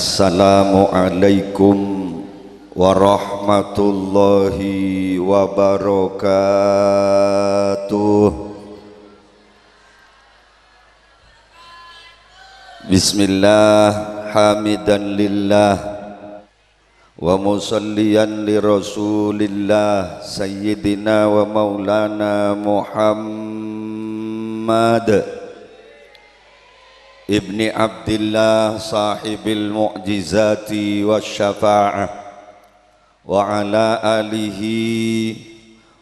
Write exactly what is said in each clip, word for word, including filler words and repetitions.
Assalamualaikum warahmatullahi wabarakatuh. Bismillah, hamidan lillah, wa musalliyan li Rasulillah, Sayyidina wa Maulana Muhammad ibni Abdillah, sahibil mu'jizati wa syafa'ah, wa ala alihi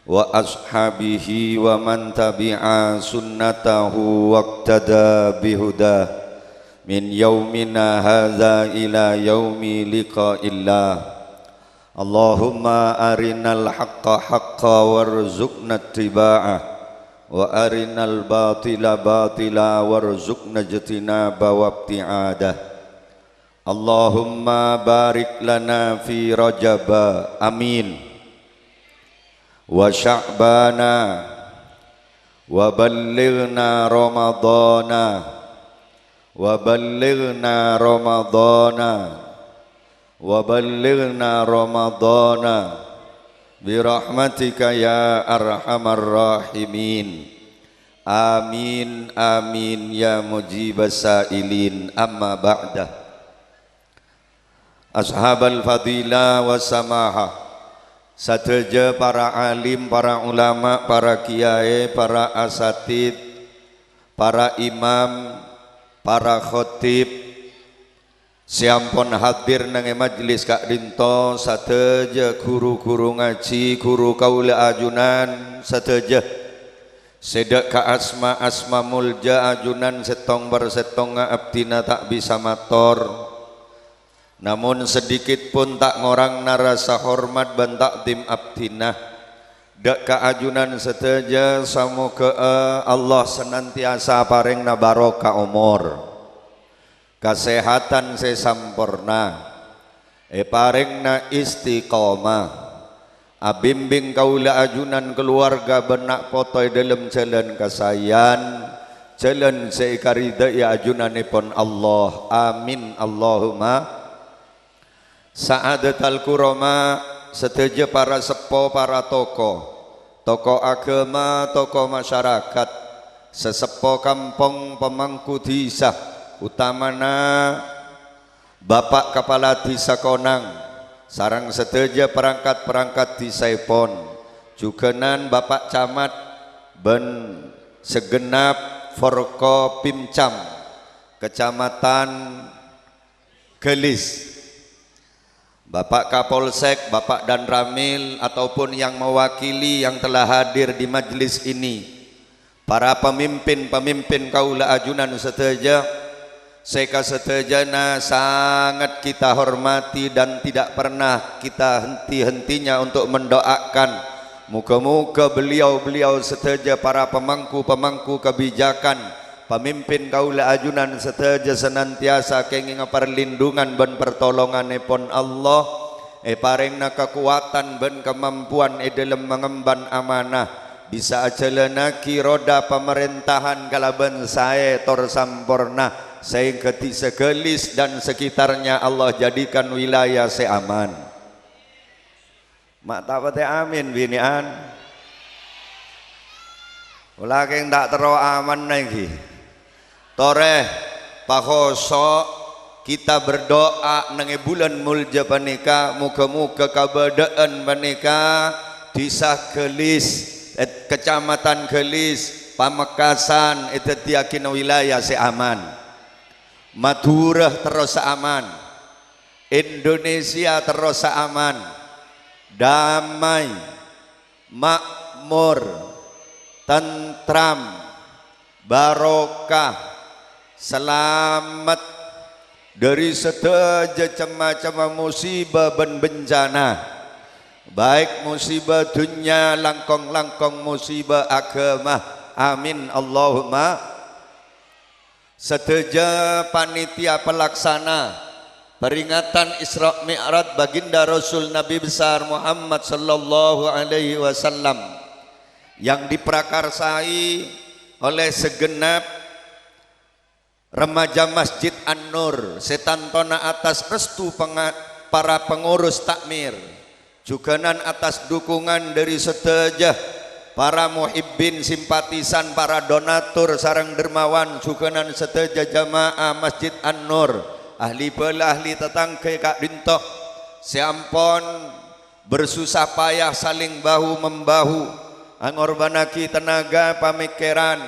wa ashabihi wa man tabi'a sunnatahu waqtada bihudah min yaumina hadza ila yaumi liqa'illah. Allahumma arinal haqqa haqqa warzuqna ittiba'ah, wa arinal batila batila warzuqna ijtinaba wa ibti'adah. Allahumma barik lana fi Rajaba, amin, wa Sya'bana, wa ballighna Ramadhana, wa ballighna Ramadhana, wa ballighna Ramadhana, bi rahmatika ya arhamar rahimin. Amin, amin, ya mujibas sa'ilin, amma ba'da. Ashabal fadilah was samahah, sadhâjâ para alim, para ulama, para kiyaè, para asatidz, para imam, para khotib, sè ampon hadir neng è majlis ka'dinto, sadhâjâ ghuru-ghuru ngajhi, ghuru kaulâ ajunan sadhâjâ, sè dâ' ka asma-asma molja ajunan sèttong per sèttongnga abdhina ta' bisa mator. Namon sadikit pon ta' ngorangna rasa hormat bân ta'dhim abdhina. Dâ' ka ajunan sadhâjâ, samoghâ'â Allah sanantiyasa parèngna barokah omor, kasèhadhân sè samporna, èparèngna istiqomah, abimbing kaulâ ajunan kalowarga bân na' poto è dhâlem jhâlân kasaèyan, jhâlân sè èkarèdhâi ajunanèpon Allah. Amin, Allahumma. Sa'adatal kurama, sadhâjâ para seppo, para toko, toko aghâma, toko masyarakat, saseppo kampong, pamangku dhisa, otamana Bapa' Kapala Dhisa Konang, sareng sadhâjâ parangkat-parangkat dhisaèpon, jhughânan Bapa' Camat bân segenap Forkopimcam Kecamatan Galis, Bapak Kapolsek, Bapak Danramil, ataupun yang mewakili yang telah hadir di majlis ini, para pemimpin-pemimpin kaulâ ajunan sadhâjâ, sè kasadhâjâna sangat kita hormati dan tidak pernah kita henti-hentinya untuk mendoakan, moghâ-moghâ beliau-beliau sadhâjâ para pemangku-pemangku kebijakan, pamimpin kaulâ ajunan sadhâjâ sanantiyasa kèngènga parlindungan bân partolonganèpon Allah, èparèngna kakowadhân bân kamampowan è dhâlem mangemban amanah, bisa ajhâlânnaghi roda pamarèntahan kalabân saè tor samporna, saèngghâ dhisa Galis dan sekitarnya Allah jadikan wilayah sè aman. Ma' ta' patè amin binè'an. Ola kèng ta' terro amanna ènggi. Torè, pahoso', kita berdoa neng è bulân molja panèka, moghâ-moghâ kabâdâ'ân panèka, Dhisa Galis, eh, Kecamatan Galis, Pamekasan èdhâddhiyâghina wilayah sè aman. Madhurâ terrosa aman. Indonesia terrosa aman, damai, makmur, tentram, barokah, salamet dhâri sadhâjâ cem-macemma musibâ bân bencana, baik musibâ dhunnya, langkong-langkong musibâ aghâma. Amin, Allahumma. Sadhâjâ panitia pelaksana peringatan Isra Mi'raj Baginda Rasul Nabi Besar Muhammad sallallahu alaihi wasallam yang diprakarsai oleh segenap remaja Masjid An-Nur, sè tantona attas restu penga-, para pengurus takmir, jhughânan attas dhukungan dhâri sadhâjâ para muhibbin, simpatisan, para donatur, sareng dermawan, jhughânan sadhâjâ jamaah Masjid An-Nur, ahli bhâlâ, ahli tatangghâ è ka'dhinto, sè ampon bersusah payah saling bahu-membahu, angorbhânnaghi tenaga, pamèkkèran,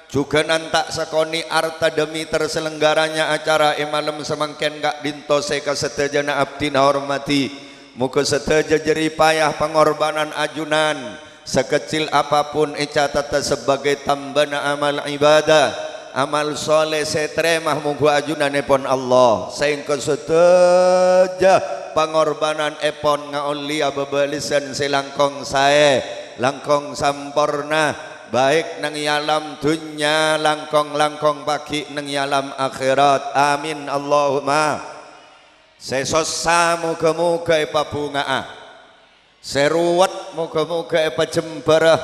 jhughânan ta' sakonè' arta demi terselenggaranya acara è malem samangkèn ka'dhinto sè kasadhâjâna abdhina hormadhi. Moghâ sadhâjâ jerih payah pangorbhânan ajunan, sakecil apapun, ècatet sebagai tambâna amal ibadah, amal sholeh sè ètarèma mongghu ajunanèpon Allah, saèngghâ sadhâjâ pangorbananèpon ngaollèya bâbâlessan sè langkong saè, langkong samporna, baik neng è alam dhunnya, langkong-langkong pagghi' neng è alam akhèrat. Amin, Allahumma. Sè sossa moghâ-moghâ èpabhunga'a. Sè ruwet moghâ-moghâ èpajembhârâ,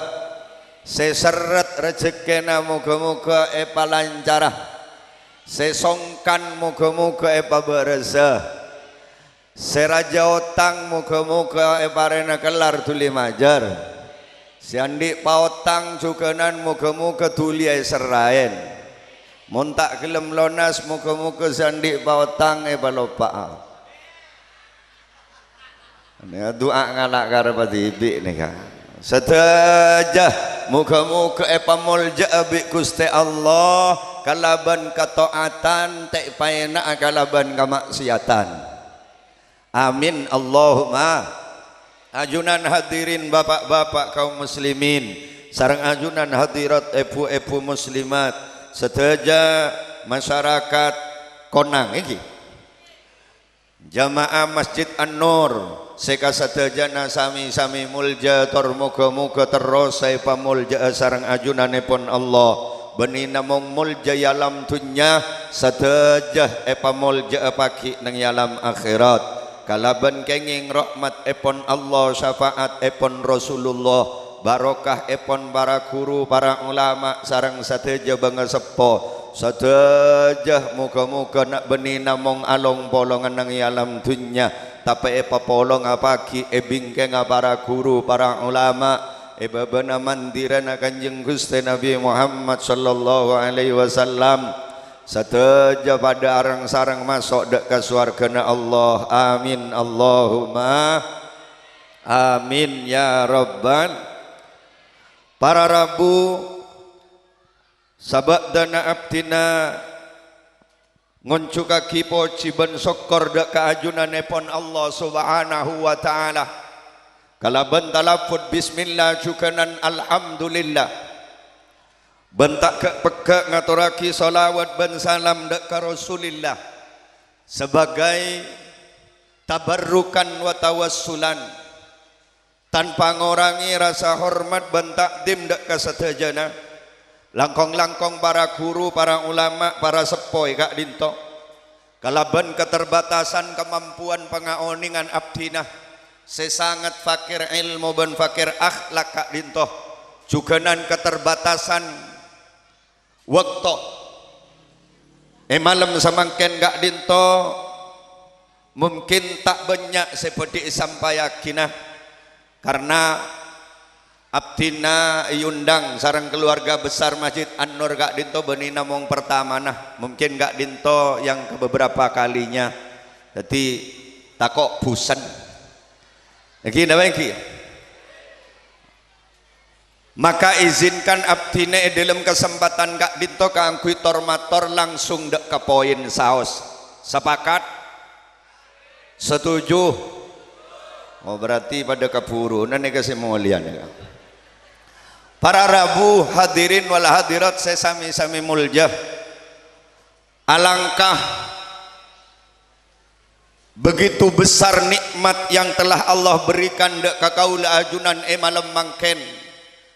sè serret rejekkèna moghâ-moghâ èpalancara, sè songkan moghâ-moghâ èpabârâsa, sè rajâ otang moghâ-moghâ èparèna kellar dhuli majâr, sè andi' paotang jhughânan moghâ-moghâ dhuliyâ èserraèn, mon ta' ghellem lonas moghâ-moghâ sè andi' paotang èpalopa'a. Nèka du'a ngala' karebbhâ dhibi' nèka. Sadhâjâ moghâ-moghâ èpamoljâ'â bi' Ghustè Allah kalabân kataatan, ta' èpaèna'a kalabân kama'siyatan. Amin, Allahumma. Ajunan hadirin, bapa'-bapa' kaum muslimin, sareng ajunan hadirat èbhu-èbhu muslimat, sadhâjâ masyarakat Konang ènggi. Jamaah Masjid An-Nur sè kasadhâjâna sami-sami molja, tor moghâ-moghâ terros èpamoljâ'â sareng ajunanèpon Allah. Bânnè namong molja è alam dhunnya, sadhâjâ èpamoljâ'â pagghi' neng è alam akhèrat. Kalabân kèngèng rahmatèpon Allah, syafa'atèpon Rasulullah, barokahèpon para ghuru, para ulama, sareng sadhâjâ bângaseppo. Sadhâjâ moghâ-moghâ na' bânnè namong along-polongan neng è alam dhunnya, tapè èpapolonga pagghi' è bingkèngnga para ghuru, para ulama, è bâbâna mandirana Kanjeng Ghustè Nabbhi Muhammad sallallahu alaihi wasallam. Sadhâjâ padâ areng-sareng maso' dâ' ka sowarghâna Allah. Amin, Allahumma amin, ya Rabbal. Para rabu, sabâdâna abdhina ngonjhukkaghi pojhi bân sokkor dâ' ka ajunanèpon Allah Subhanahu wa Ta'ala. Kalabân talaffudz bismillah jhughânan alhamdulillah. Bân ta' ghâ'-pegghâ' ngatorraghi shalawat bân salam dâ' ka Rasulillah, sabâgâi tabarrukan wa tawassulan. Tanpa ngorangè rasa hormat bân ta'dhim dâ' ka sadhâjâna, langkong-langkong para ghuru, para ulama, para seppo è ka'dhinto'. Kalabân katerbatasan kamampowan pangaonèngan abdhina sè sanget fakir èlmo bân fakir akhlak ka'dhinto', jhughânan katerbatasan bâkto. È malem samangkèn ka'dhinto' mungkin ta' bânnya' sè bhâdhi èsampayaghina, karna abdhina èondhâng sareng keluarga besar Masjid An-Nur ka'dhinto' bânnè namong pertamana, mungkin ka'dhinto' yang kebeberapa kalinya. Dhâddhi tako' busen. Ènggi napa ènggi? Maka izinkan abdhina è dhâlem kasempadhân ka'dhinto' kaangghuy tor-mator langsung dâ' ka poin saos. Sapakat? Setuju? Oh, berarti padâ kabhuru. Nah, nèka sè molja nèka. Para rabu, hadirin wal hadirat sè sami-sami molja. Alangkah begitu besar nikmat yang telah Allah berikan dâ' ka kaulâ ajunan è malem mangkèn.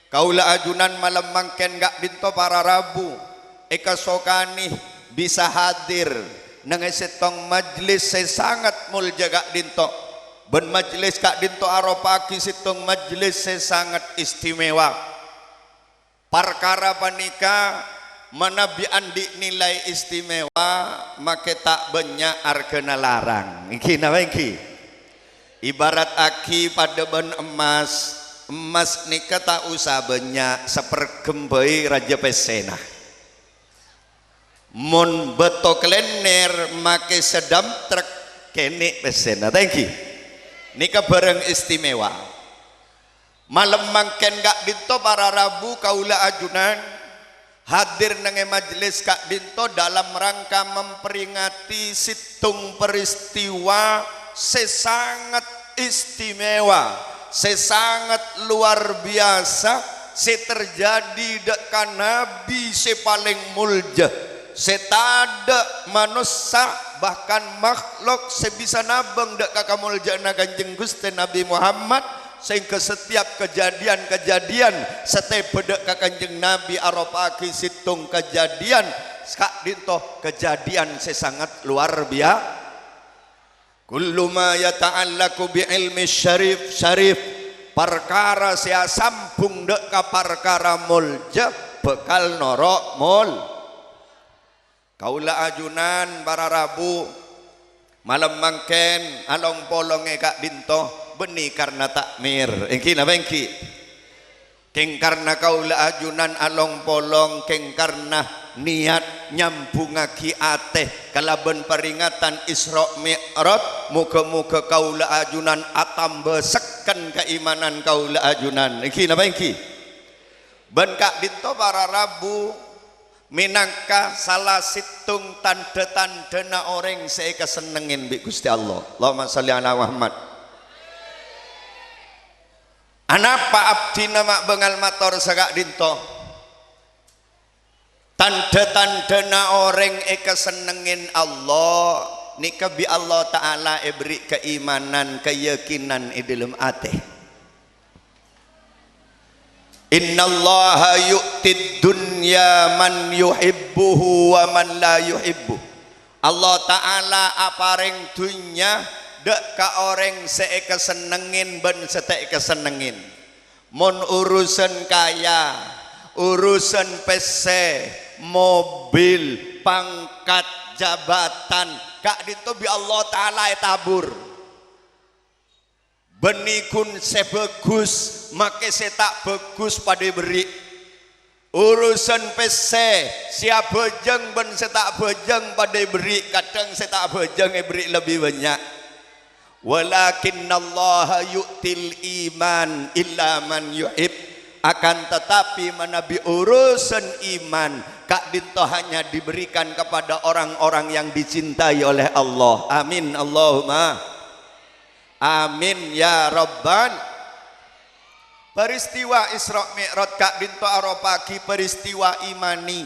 Kaulâ ajunan malem mangkèn ka'dhinto' para rabu èkasokanè bisa hadir neng è sèttong majlis sè sanget molja ka'dhinto'. Bân majlis ka'dhinto' aropa'aghi sèttong majlis sè sanget istimewa. Parkara panèka Manabi andi' nilai istimewa, make ta' bannya' argana larang. Èngghi napa èngghi? Ibarattaghi padâ bân emmas. Emmas nèka ta' osa bannya', saperghem bhâi rajâ pèssèna. Mon bâto kalènèr make sadam trek, kènè' pèssèna. Ta' èngghi? Nèka bhârâng istimewa. Malem mangkèn ka'dinto para rabu kaulâ ajunan hadir neng è majelis ka'dinto dalam rangka memperingati sèttong peristiwa sè sanget istimewa, sè sanget luar biasa, sè terjadi dâ' ka Nabi sè palèng molja, sè tadâ' manossa, bahkan makhluk sè bisa nabâng dâ' ka kamolja'anna Kanjeng Ghustè Nabi Muhammad, sehingga setiap kejadian-kejadian sè tèbâ dâ' ka Kanjeng Nabi aropa'aghi sèttong kejadian, ka'dinto kejadian sè sanget luar bia-, Kullu ma yata'allaqu bi ilmi syarif, syarif, parkara sè asambhung dâ' ka parkara molja, bhâkal noro' mol. Kaulâ ajunan para rabu, malem mangkèn along-polong è ka'dinto, bânnè karna takmir. Èngghi napa èngghi? Kèng karna kaulâ ajunan along-polong, kèng karna niyat nyambhungngaghi atè kalabân paringatan Isra' Mi'raj, moghâ-moghâ kaulâ ajunan atamba sekken kaimanan kaulâ ajunan. Èngghi napa èngghi? Bân ka'dinto para rabu mènangka sala sèttong tandhâ-tandhâna orèng sè èkasennengngè bi' Ghustè Allah. Allahumma shalli ala Muhammad. Anapa abdhina ma' bângal mator saka'dinto? Tandhâ-tandhâna orèng èkasennengngè Allah nèka bi' Allah Ta'ala èberri' kaimanan, kayakinan è dhâlem atè. "Innallaha yu'tid dunya man yuhibbuhu wa man la yuhibbu." Allah Ta'ala aparèng dhunnya dâ' ka orèng sè èkasennengngè bân sè ta' èkasennengngè. Mon urusan kaya, urusan pèssè, mobil, pangkat, jabatan, ka'dinto bi' Allah Ta'ala ètabur. Bânnè ghun sè bhâghus, make sè ta' bhâghus padâ èberri'. Urusan pèssè, sè abhâjâng bân sè ta' abhâjâng padâ èberri', kadhâng sè ta' abhâjâng èberri' lebbi bânnya'. "Walakinnallaha yu'til iman illa man yuhib." Akan tetapi, manabi urusan iman, ka'dinto hanya diberikan kepada orang-orang yang dicintai oleh Allah. Amin, Allahumma. Amin ya Rabbal. Peristiwa Isra' Mi'raj ka'dinto aropa'aghi peristiwa imani.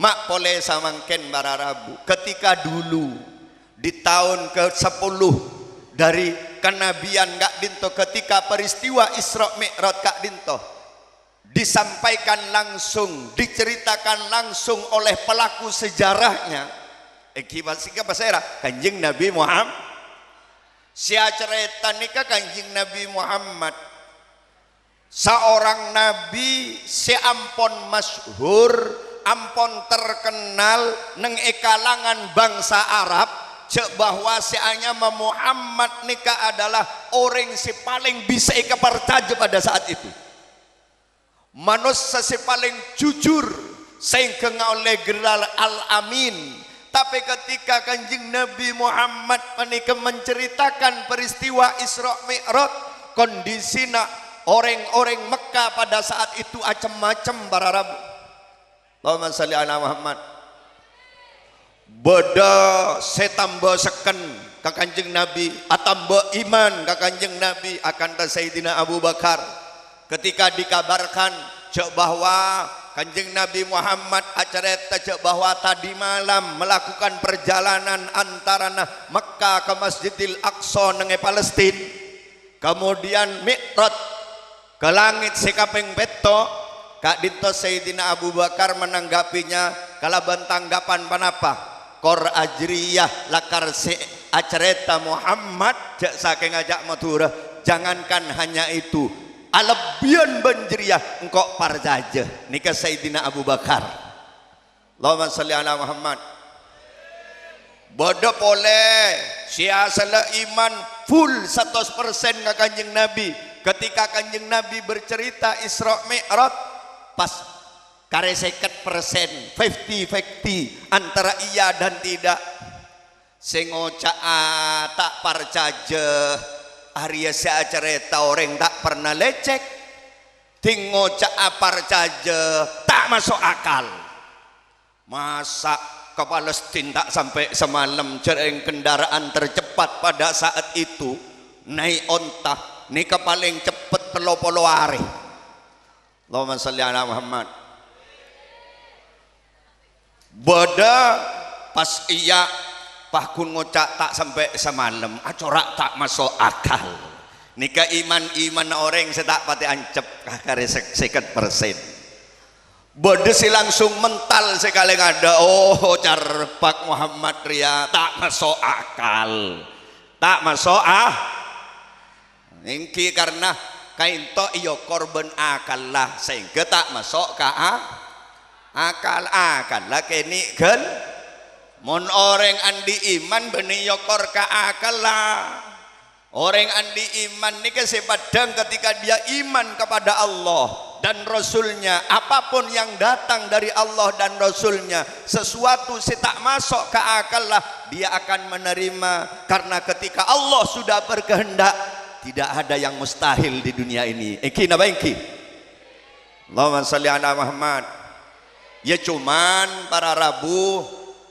Ma' polè samangkèn para rabu, ketika dulu di tahun kesepuluh dari kenabian ka'dinto, ketika peristiwa Isra' Mi'raj ka'dinto, disampaikan langsung, diceritakan langsung oleh pelaku sejarahnya. Èngghi pas-, èngghi pasèra? Kanjeng Nabi Muhammad. Sè acarèta nèka Kanjeng Nabi Muhammad. Saorang nabi sè ampon masyhur, ampon terkenal neng è kalangan bangsa Arab, jhâ' bahwa sè anyama Muhammad nèka adalah orèng sè palèng bisa èkaparcajâ pada saat itu. Manossa sè palèng jujur, saèngghâ ngaollè gerar Al-Amin. Tapè ketika Kanjeng Nabi Muhammad panèka menceritakan peristiwa Isra' Mi'raj, kondisina orèng-orèng Mekkah pada saat itu acem-macem, para rabu. Allahumma shalli ala Muhammad. Bâdâ sè tamba sekken ka Kanjeng Nabi, atamba iman ka Kanjeng Nabi, akanta Sayyidina Abu Bakar. Ketika dikabarkan jhâ' bahwa Kanjeng Nabi Muhammad acarèta jhâ' bahwa tadi malam melakukan perjalanan antarana Mekkah ka Masjidil Aqsa neng è Palestina. Kemudian Mi'raj ka langngè' sè kapèng pètto', ka'dinto Sayyidina Abu Bakar menanggapinya kalabân tanggapan panapa? Kor ajriyah lakar sè acarèta Muhammad jhâ' sakèng ajâ' Madhurâ. Jangankan hanya itu, Alebbiyân bân jârèya engko' parcajâ, nèka Sayyidina Abu Bakar. Allahumma shalli ala Muhammad. Bâdâ polè sè asalla iman full satos persen ka Kanjeng Nabi. Ketika Kanjeng Nabi bercerita Isra Mi'raj, pas karè sèket persen, fifty fifty, antara iya dan tidak. Sè ngoca'a ta' parcajâ, arèya sè acarèta orèng ta' perna lècèk. Sè ngoca'a parcajâ, ta' maso' akal. Masa' ka Palestina ta' sampè' samalem, jhâreng kendaraan tercepat pada saat itu, naè' onta, nèka palèng ceppet tello polo arè. Allahumma shalli ala Muhammad. Bâdâ pas iyâ, pas ghun ngoca' ta' sampè' samalem, acora' ta' maso' akal. Nèka iman-imanna orèng sè ta' patè ancep, karè sè-, sèket persen. Bâdâ sè langsung mental sè kalèng adâ', "Oh, carpak Muhammad rèya ta' maso' akal." Ta' maso' a-, èngghi karna kaènto èokor bân akalla, saèngghâ ta' maso' ka a-, akal. Akalla kènè' ghâl-, mon orèng andi' iman bânnè èokor ka akalla. Orèng andi' iman nèka sè paddhâng ketika dia iman kepada Allah dan Rasul-Nya, apapun yang datang dari Allah dan Rasul-Nya, sesuatu sè ta' maso' ka akalla, dia akan menerima. Karena ketika Allah sudah berkehendak, tidak ada yang mustahil di dunia ini. Èngghi napa èngghi? Allahumma shalli ala Muhammad. Ya, cuman para rabu,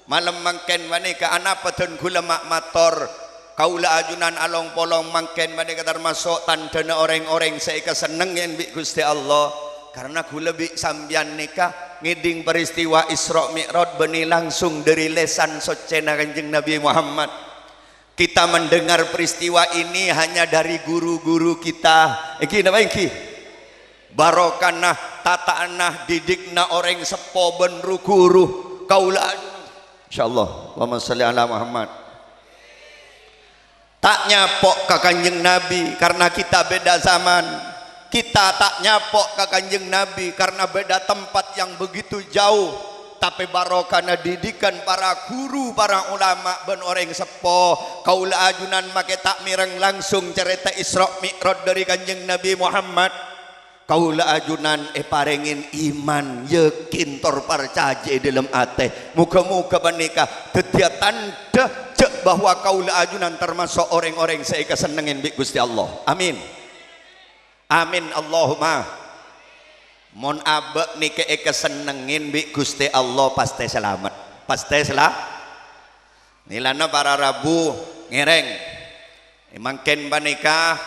malem mangkèn panèka anapa dân ghulâ ma'-, mator, kaulâ ajunan along-polong mangkèn panèka tamaso' tandhâna orèng-orèng sè èkasennengngè bi' Ghustè Allah. Karna ghulâ bi' sampèyan nèka ngèdhing peristiwa Isra Mi'raj bânnè langsung dhâri lèsan soccèna Kanjeng Nabi Muhammad. Kita mendengar peristiwa ini hanya dari guru-guru kita. Èngghi napa èngghi? Barokana tata'anna didikna orèng seppo bân ru-ghuru kaulâ. Insyaallah. Allahumma shalli ala Muhammad. Ta' nyapo' ka Kanjeng Nabi karna kita beda zaman. Kita ta' nyapo' ka Kanjeng Nabi karna beda tempat yang begitu jauh. Tapè barokana didikan para guru, para ulama, bân orèng seppo, kaulâ ajunan makè ta' mèreng langsung carèta Isra Mi'raj dhâri Kanjeng Nabi Muhammad. Kaulâ ajunan èparèngè iman, yakin, tor parcajâ è dhâlem atè. Moghâ-moghâ panèka dhâddhiyâ tandhâ jhâ' bahwa kaulâ ajunan tamaso' orèng-orèng sè èkasennengngè bi' Ghustè Allah. Amin. Amin, Allahumma. Mon abâ' nèka èkasennengngè bi' Ghustè Allah, pastè salamet. Pastè sala-, nèlana para rabu ngèrèng. È mangkèn panèka,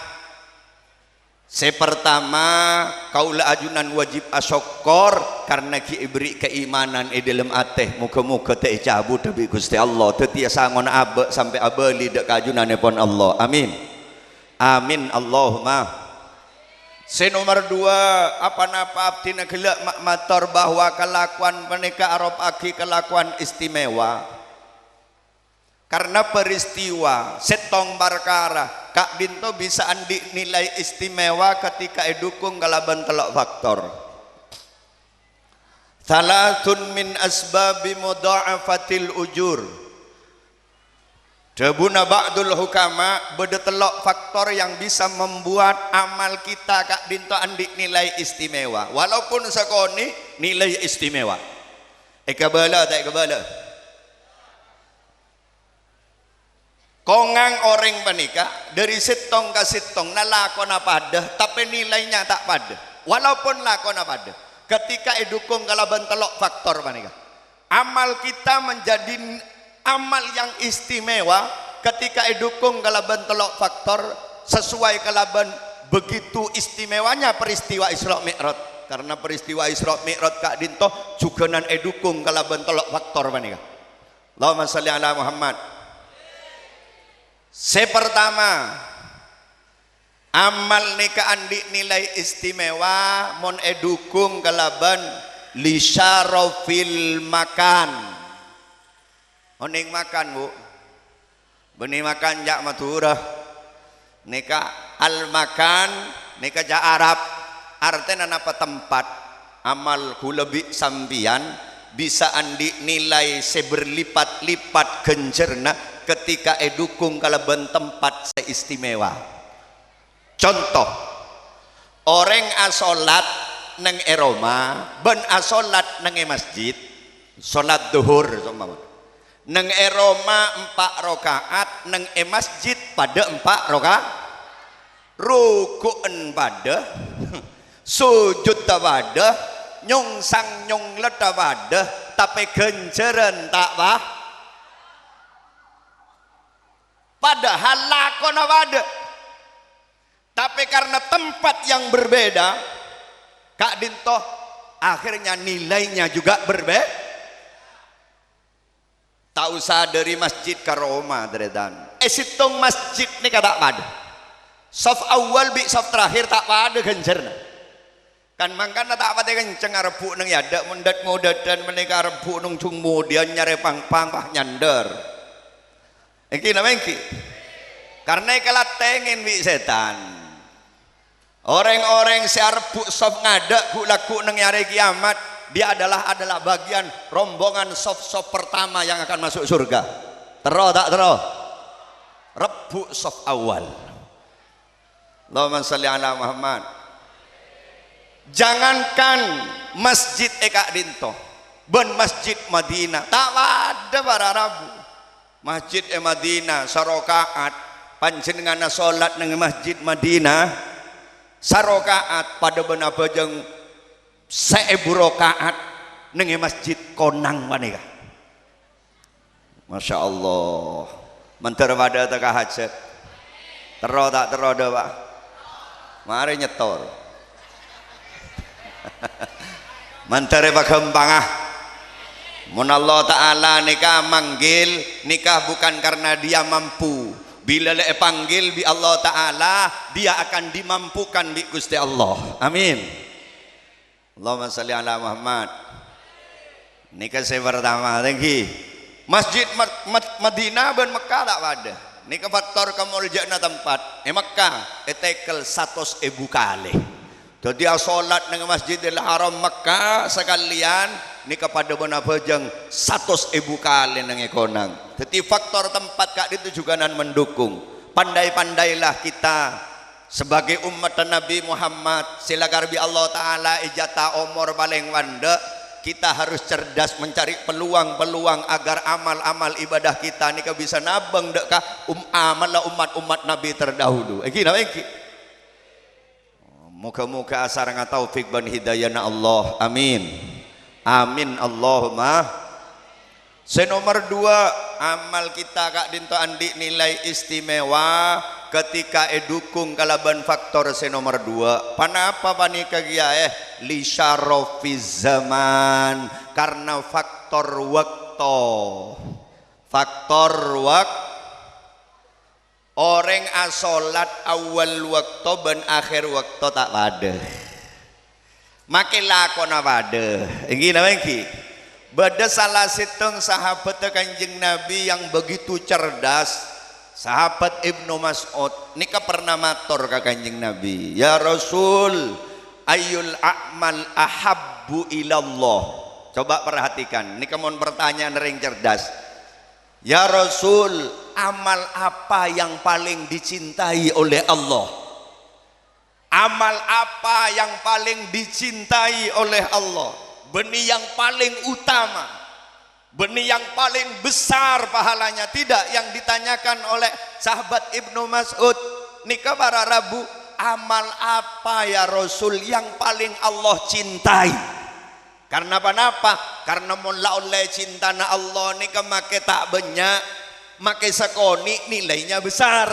sè partama, kaulâ ajunan wajib asokkor karna ghi' èberri' kaimanan è dhâlem atè. Moghâ-moghâ ta' ècabut bi' Ghustè Allah. Dhâddhiyâ sangona abâ' sampè' abâli dhâ' ka ajunanèpon Allah. Amin. Amin, Allahumma. Sè nomer duwâ', pa-napa abdhina ghellâ' ma'-, mator bahwa kalakowan panèka aropa'aghi kalakowan istimewa. Karna peristiwa sèttong parkara ka'dinto bisa andi' nilai istimewa ketika èdhukung kalabân tello' faktor. Tsalatsun min asbabi mudha'afatil ujur. Dhâbuna ba'dul hukama, bâdâ tello' faktor yang bisa membuat amal kita ka'dinto andi' nilai istimewa. Walaupun sakonè' nilai istimewa. Èkabâlâ ta' èkabâlâ? Kongang orèng panèka dhâri sèttong ka sèttong, na lakona padâ, tapè nilaina ta' padâ. Walaupun lakona padâ, ketika èdhukung kalabân tello' faktor panèka. Amal kita menjadi n-, amal yang istimewa ketika èdhukung kalabân tello' faktor sesuai kalabân begitu istimewanya peristiwa Isra Mi'raj. Karena peristiwa Isra Mi'raj ka'dinto jhughânan èdhukung kalabân tello' faktor panèka. Allahumma shalli ala Muhammad. Sè partama, amal nèka andi' nilai istimewa mon èdhukung kalabân li syarafil makan. Onèng makan, Bu? Bânnè makan jhâ' Madhurâ. Nèka al-makan Nèka ca' Arab, artèna napa tempat? Amal kaulâ bi' sampèyan bisa andi' nilai sè berlipat-lipat ghânjhârânna ketika èdhukung kalabân tempat sè istimewa. Conto, orèng asholat neng è roma bân asholat neng è masjid, sholat dhuhur, sompama. Neng è roma empa' raka'at, neng è masjid padâ empa' raka-, ruku'en padâ, sujudda padâ, nyongsang nyongletta padâ, tapè ghânjhârân ta' pa-, padahal lakona padâ. Tapè karena tempat yang berbeda, ka'dinto, akhirnya nilainya juga berbe-, ta' osa dhâri masjid ka roma, tarètan. È sèttong masjid nèka ta' padâ. Saf awal bi' saf terakhir ta' padâ ghânjhârânna. Kan mangkana ta' patè kenceng arebbhu' neng è adâ', mon dât-ngodâdhân panèka arebbhu' neng jung modiyân nyarè pang-pang, pas nyandâr. Ènggi napa ènggi? Karna èkalattèngèn bi' sètan. Orèng-orèng sè arebbhu' saf ngadâ' ghu'-lagghu' neng è arè kiamat, dia adalah, adalah bagian rombongan saf-saf pertama yang akan masuk surga. Terro ta' terro? Rebbhu' saf awal. Allahumma shalli ala Muhammad. Jangankan masjid è ka'dinto, bân Masjid Madinah, ta' padâ para rabu. Masjid è Madinah, saraka'at. Panjhennengnganna sholat neng Masjid Madinah, saraka'at padâ bân abhâjâng saèbu raka'at neng è masjid konang panèka. Masya Allah. Mandhâr padâ teka hajat. Terro ta' terro dâ, Pak? Marè nyettor. Mandhâr èpaghâmpanga. Mon Allah Ta'ala nèka manggil, nèka bukan karena dia mampu. Bilâ la èpanggil bi' Allah Ta'ala, dia akan dimampukan bi' Ghustè Allah. Amin. Allahumma shalli ala Muhammad. Nèka sè partama, thank you. Masjid Mad-, Mad-, Madinah bân Mekkah ta' padâ. Nèka faktor kamoljâ'ânna tempat. È Mekkah, ètèkel satos èbu kalè. Dhâddhi asholat neng Masjidil Haram Mekkah sakalèyan, nèka padâ bân abhâjâng satos èbu kalè neng è konang. Dhâddhi faktor tempat ka'dinto jhughân mendukung. Pandai-pandailah kita sebagai umat Nabi Muhammad, sè lakar bi' Allah Ta'ala èjata omor palèng pandâ', kita harus cerdas mencari peluang-peluang agar amal-amal ibadah kita nèka bisa nabâng dâ' ka um-, amalla umat-umat Nabi terdahulu. Ènggi napa ènggi? Moga-moga asarèngnga taufik bân hidayana Allah. Amin. Amin, Allahumma. Sè nomer duwâ', amal kita ka'dinto andi' nilai istimewa ketika èdhukung kalabân faktor sè nomer duwâ'. Ponapa panèka kèya, eh? Li syarafiz zaman, karna faktor wâkto. Faktor wâk-, Orèng asholat awwal wâkto bân akhèr wâkto ta' padâ. Makè lakona padâ. Ènggi napa ènggi? Bâdâ sala sèttong sahabatta Kanjeng Nabi yang begitu cerdas. Sahabat Ibnu Mas'ud nèka pernah mator ka Kanjeng Nabi, "Ya Rasul, ayyul a'mal ahabbu ilallah?" Coba perhatikan, nèka mon pertanyaan rèng cerdas. "Ya Rasul, amal apa yang paling dicintai oleh Allah?" Amal apa yang paling dicintai oleh Allah? Bânnè yang paling utama, bânnè yang paling besar pahalanya, tidak yang ditanyakan oleh sahabat Ibnu Mas'ud. Nèka para rabu, "Amal apa, ya Rasul, yang paling Allah cintai?" Karna ponapa? Karna mon la ollè cintana Allah nèka makè ta' bânnya', makè sakonè' nilainya besar.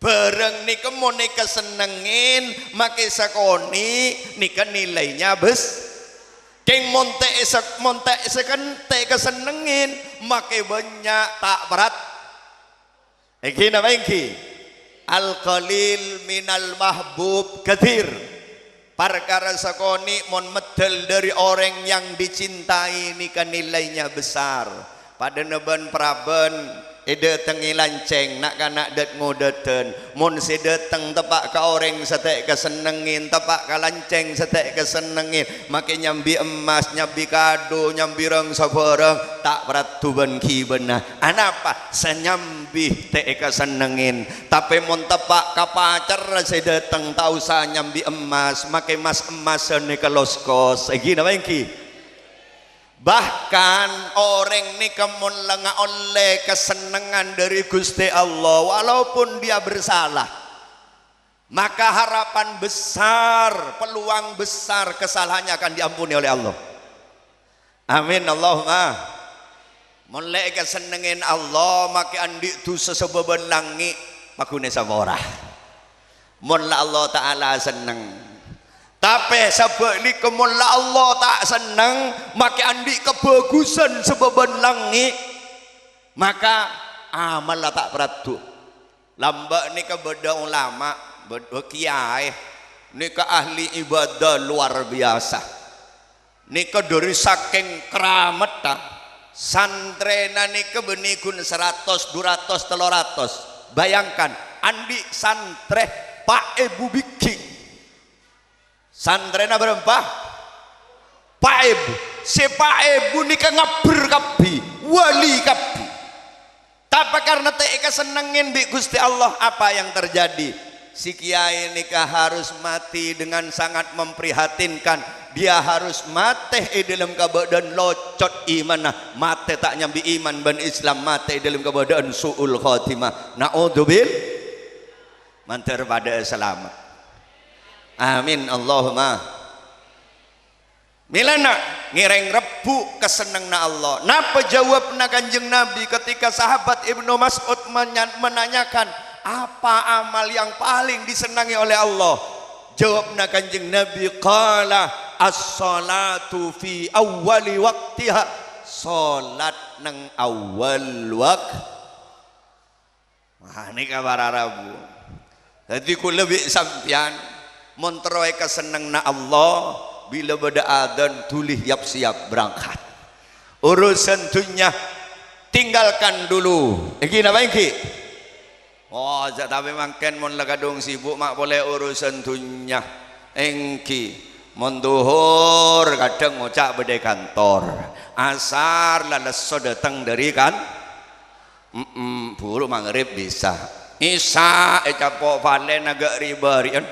Bhârâng nèka mon èkasennengngin, makè sakonè' nèka nilainya bes-, kèng mon ta' èsak-, mon ta' èsaken-, ta' èkasennengngin, makè bânnya' ta' prat-, ènggi napa ènggi? Al-qalil minal mahbub katsir. Parkara sakonè' mon meddhâl dhâri orèng yang dicintai nèka nilainya besar. Padâna bân parabân, Èdâtengngè lancèng, na'-kana' dât-ngodâdhân. Mon sè dâteng teppa' ka orèng sè ta' èkasennengngè, teppa' ka lancèng sè ta' èkasennengngè, makè nyambi emmas, nyambi kado, nyambi rang-sabhârâng, ta' paraddhu bân ghibâna. Anapa? Sè nyambi ta' èkasennengngè. Tapè mon teppa' ka pacarra sè dâteng, ta' osa nyambi emmas, makè mas-emmasan nèka loskos. Èngghi napa èngghi? Bahkan, orèng nèka mon la ngaollè kasennengngan dâri Ghustè Allah, walaupun dia bersalah, maka harapan besar, peluang besar kesalahannya akan diampuni oleh Allah. Amin, Allahumma. Mon la èkasennengngè Allah, makè andi' dhusa sabâbân langngè', paghunè sapora. Mon la Allah Ta'ala senneng. Tapè sabhâligghâ, mon la Allah ta' senneng, makè andi' kabhâghusân sabâbân langngè', maka amalla ta' paraddhu. Lambâ' nèka bâdâ ulama, bâdâ kiyaè, nèka ahli ibadah luar biasa. Nèka dâri sakèng krametta, santrèna nèka bânnè ghun saratos, dhu ratos, tello ratos. Bayangkan, andi' santrè pa' èbu bigghi'. Santrèna bârâmpa? Pa' èbu. Sè pa' èbu nèka ngabbher kabbhi, wali kabbhi. Tapè karna ta' èkasennengngè bi' Ghustè Allah, apa yang terjadi? Si kiyaè nèka harus mati dengan sangat memprihatinkan. Dia harus matè è dâlem kabâdâ'ân locot imanna. Matè ta' nyambi iman bân Islam, matè è dâlem kabâdâ'ân su'ul khotimah. Na'udzubil-, mandhâr padâ'â salamet. Amin, Allahumma. Mèlana ngèrèng rebbhu' kasennengnganna Allah. Napa jawabna Kanjeng Nabi ketika sahabat Ibnu Mas'ud menya-, menanyakan, "Apa amal yang paling disenangi oleh Allah?" Jawabna Kanjeng Nabi, qala, "As-salatu fi awwali waqtiha." Salat neng awal wak-, Wah, nèka para rabu. Dhâddhi, kaulâ bi' sampèyan, mon terro è kasennengnganna Allah, bilâ bâdâ adzan, dhuli yap-siyap berangkat. Urusan dhunnya tinggalkan dulu. Èngghi napa èngghi? Oh, ja-, tapè mangkèn mon la kadhung sibuk ma' polè urusan dhunnya. Èngghi, mon dhuhur kadhâng ngoca' bâdâ è kantor. Asar la lesso dâteng dâri kan-, Mm-mm, buru maghrib bisa. Isya ècapo' falèna ga' ri-bâri'ân.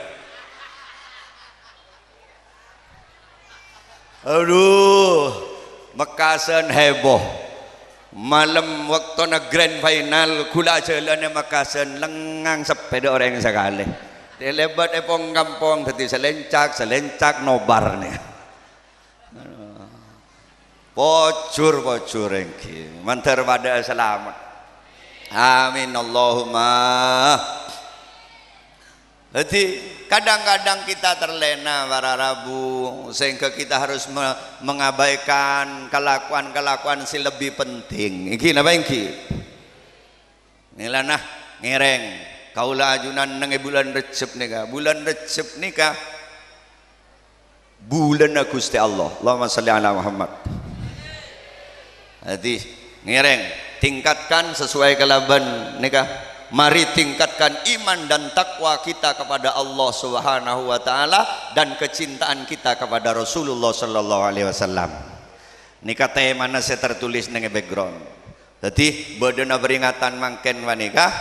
Adhu, Mekkasân heboh. Malem bâktona grand final, ghulâ ajhâlân è Mekkasân, lengngang seppè tadâ' orèng sakalè. Lèbât è pong-kampong, dhâddhi salencak, salencak, nobar nè. Pojhur, pojhur èngghi. Mandhâr padâ'â salamet. Amin, Allahumma. Jadi, kadang-kadang kita terlena, para rabu, sehingga kita harus me-, mengabaikan kelakuan-kelakuan sè lebih penting. Èngghi napa èngghi? Mèlana ngèrèng, kaulâ ajunan neng è bulân Rejjeb nèka. Bulân Rejjeb nèka bulânna Ghustè Allah. Allahumma shalli ala Muhammad. Dhâddhi, ngèrèng, tingkatkan sesuai kalabân nèka. Mari tingkatkan iman dan takwa kita kepada Allah Subhanahu wa Ta'ala dan kecintaan kita kepada Rasulullah sallallahu alaihi wasallam. Nèka tèmana sè tertulis neng è background. Dhâddhi, bâdâna peringatan mangkèn panèka,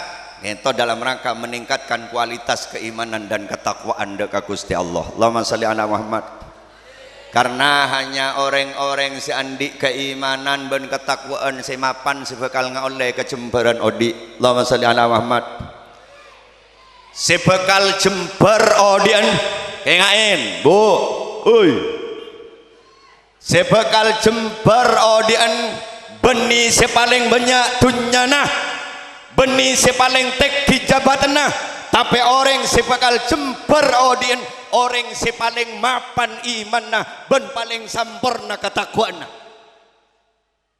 ngènto dalam rangka meningkatkan kualitas keimanan dan ketakwaan dâ' ka Ghustè Allah. Allahumma shalli ala Muhammad. Karena hanya orèng-orèng sè andi' keimanan bân ketakwaan sè mapan sè bhâkal ngaollè kajembhârân odi'. Allahumma shalli ala Muhammad. Sè bhâkal jembhâr odi'ân, kènga'è, Bu. Oi. Sè bhâkal jembhâr odi'ân bânnè sè palèng bânnya' dhunnyana, bânnè sè palèng tèngghi jabhâtanna, tapè orèng sè bhâkal jembhâr odi'ân orèng sè palèng mapan imanna bân palèng samporna katakwa'anna.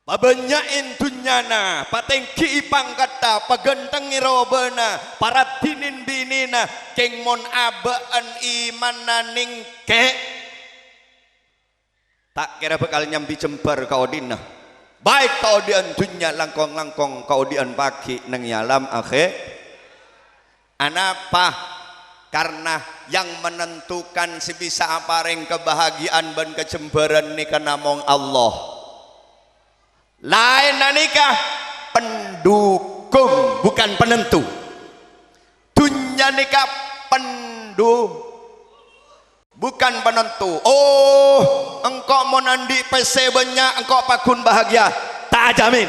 Pabânnya'è dhunnyana, patèngghi'i pangkatta, paghântengngè robâna, paraddhinè binèna, kèng mon abâ'ân imanna nèngkè'. Ta' kèra bhâkal nyambi jembhâr ka odi'na. Baik kaodi'ân dhunnya, langkong-langkong kaodi'ân pagghi' neng è alam akhè-, anapa? Karna yang menentukan sè bisa aparèng kabahagiya'an bân kajembhârân nèka namong Allah. Laènna nèka pendukung, bukan penentu. Dhunnya nèka pendu-, bukan penentu. Oh, engko' mon andi' pèssè bânnya', engko' paggun bahagia. Ta' ajamin.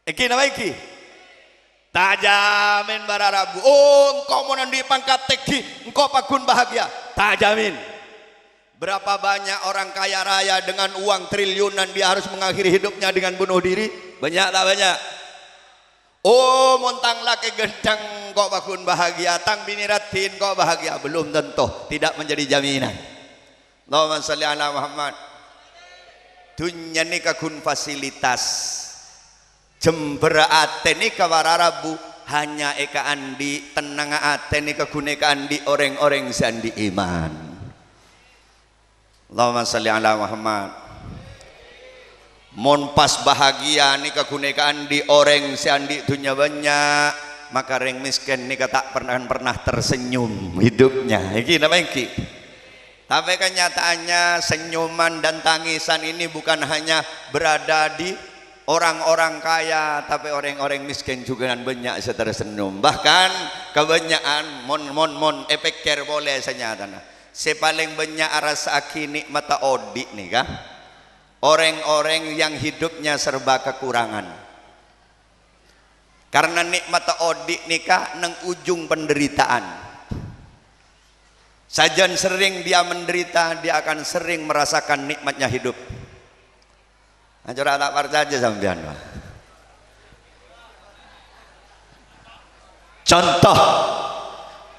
Èngghi napa èngghi? Ta' ajamin para rabu. Oh, engko' mon andi' pangkat tèngghi, engko' paggun bahagia. Ta' ajamin. Berapa banyak orang kaya raya dengan uang triliunan, dia harus mengakhiri hidupnya dengan bunuh diri? Banyak tak banyak? Oh, mon tang lakè ghântheng kok paggun bahagia, tang binè raddhin kok bahagia? Belum tentu, tidak menjadi jaminan. Allahumma shalli ala Muhammad. Dhunnya nèka ghun fasilitas. Jembhârrâ atè nèka para rabu hanya èkaandi', tennangnga atè nèka ghun èkaandi' orèng-orèng sè andi' iman. Allahumma shalli ala Muhammad. Mon pas bahagia nèka ghun èkaandi' orèng sè andi' dhunnya bânnya', maka rèng mèskèn nèka ta' pernah, pernah tersenyum hidupnya. Èngghi napa èngghi? Tapi kenyataannya senyuman dan tangisan ini bukan hanya berada di orang-orang kaya, tapi orèng-orèng mèskèn jhughân bânnya' sè tersenyum. Bahkan kabânnya'an mon, mon, mon èpèkkèr polè sanyatana. Sè palèng bânnya' arassa'aghi nè'matta odi' nèka, orèng-orèng yang hidupnya serba kekurangan. Karena nè'matta odi' nèka neng ujung penderitaan. Sajân sering dia menderita, dia akan sering merasakan nikmatnya hidup. Acara ta' parcajâ sampèyan, Pak. Conto,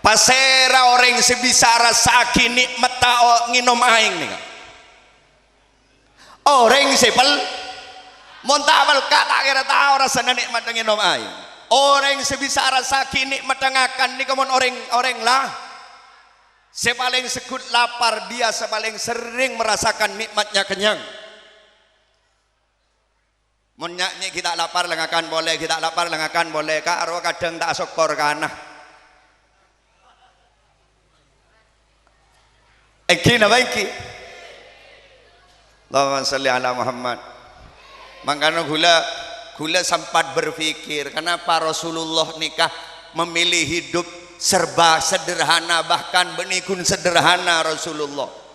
pasèra orèng sè bisa arassa'aghi nè'matta o-, ngènom aèng nèka? Orèng sè pel-, mon ta' pelka' ta' kèra tao rassana nè'matta ngènom aèng. Orèng sè bisa arassa'aghi nè'matta ngakan nèka mon orèng, orèng la-, sè palèng segghut lapar, dia sè palèng serrèng merasakan nikmatnya kenyang. Mon nya', nyè' ghi' ta' lapar la ngakan polè, ghi' ta' lapar la ngakan polè, ka' arowa kadhâng ta' asokkor kana. Èngghi napa èngghi? Allahumma shalli ala Muhammad. Mangkana ghulâ, ghulâ sempat berpikir, kenapa Rasulullah nèka memilih hidup serba sederhana, bahkan bânnè ghun sederhana Rasulullah.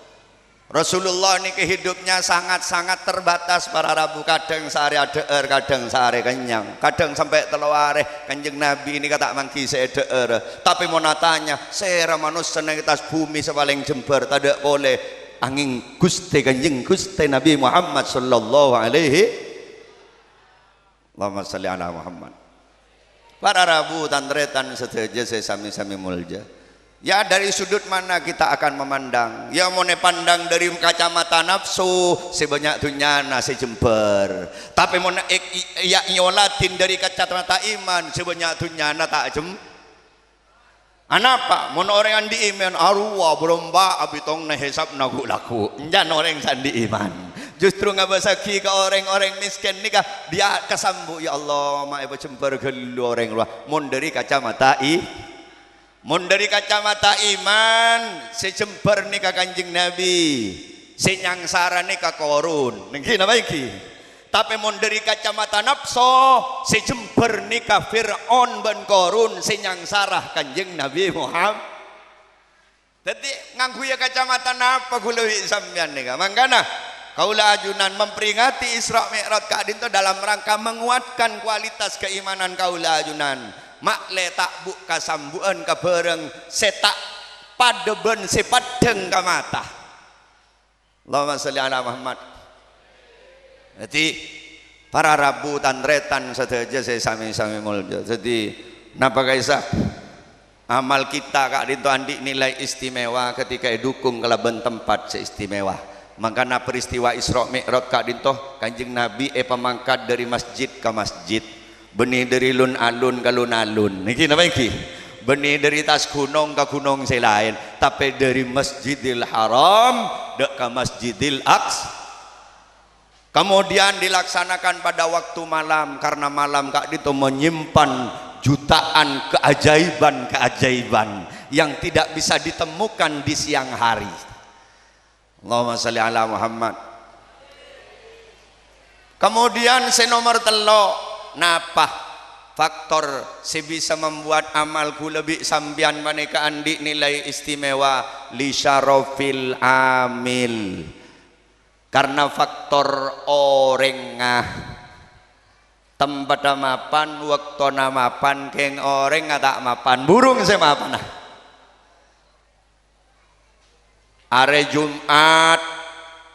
Rasulullah nèka hidupnya sangat-sangat terbatas, para rabu, kadhâng saarè adhâ'âr, kadhâng saarè kennyang, kadhâng sampè' tello arè. Kanjeng Nabi nèka ta' mangghi sè èdhâ'âr. Tapè mon atanya, sèra manossa neng attas bhumè sè palèng jembhâr? Tadâ' polè, angèng Ghustè, Kanjeng Ghustè Nabi Muhammad sallallahu alaihi Allahumma shalli ala Muhammad. Para rabu, tan-tarètan sadhâjâ sè sami-sami molja. Ya, dari sudut mana kita akan memandang? Ya, mon èpandang dari kacamata nafsu, sè bânnya' dhunnyana sè jembhâr. Tapè mon è-, i-, ya, èoladhin dari kacamata iman, sè bânnya' dhunnyana ta' jem-, Anapa? Mon orèng andi' iman, arowa bârâmpa abitongna hèsabna ghu'-lagghu'. Èncan orèng sè andi' iman. Justru ngabâsaghi ka orèng-orèng mèskèn nèka, dia kasambu', "Ya Allah, ma' èpajembhâr ghâllu orèng rowa." Mon dhâri kacamata i-, mon dhâri kacamata iman, sè jembhâr nèka Kanjeng Nabi, sè nyangsara nèka Korun. Nèngghi napa èngghi? Tapè mon dhâri kacamata napso, sè jembhâr nèka Fir'aun bân Korun, sè nyangsara Kanjeng Nabi Muhammad. Dhâddhi, ngangghuya kacamata napa ghulâ bi' sampèyan nèka? Mangkana, kaulâ ajunan memperingati Isra Mi'raj ka'dinto dalam rangka menguatkan kualitas keimanan kaulâ ajunan. Ma'lè ta' bu-, kasambu'ân ka bhârâng sè ta' padâ bân sè paddhâng ka mata. Allahumma shalli ala Muhammad. Dhâddhi, para rabu tan-tarètan sadhâjâ sè sami-sami molja. Dhâddhi, napa ka'issa' amal kita ka'dinto andi' nilai istimewa ketika èdukung kalabân tempat sè istimewa. Mangkana peristiwa Isra Mi'raj ka'dinto, Kanjeng Nabi èpamangkat dhâri masjid ka masjid. Bânnè dhâri lon-alon ka lon-alon. Nèngghi napa èngghi? Bânnè dhâri attas ghunong ka ghunong sè laèn, tapè dhâri Masjidil Haram dâ' ka Masjidil Aqsa. Kemudian dilaksanakan pada waktu malam, karena malam ka'dinto menyimpan jutaan keajaiban-keajaiban yang tidak bisa ditemukan di siang hari. Allahumma shalli ala Muhammad. Kemudian sè nomer tello', napa faktor sè bisa membuat amal ghulâ bi' sampèyan panèka andi' nilai istimewa? Li syarafil amil. Karena faktor orèngnga. Tempatta mapan, bâktona mapan, kèng orèngnga ta' mapan. Burung sè mapana. Arè Jum'at,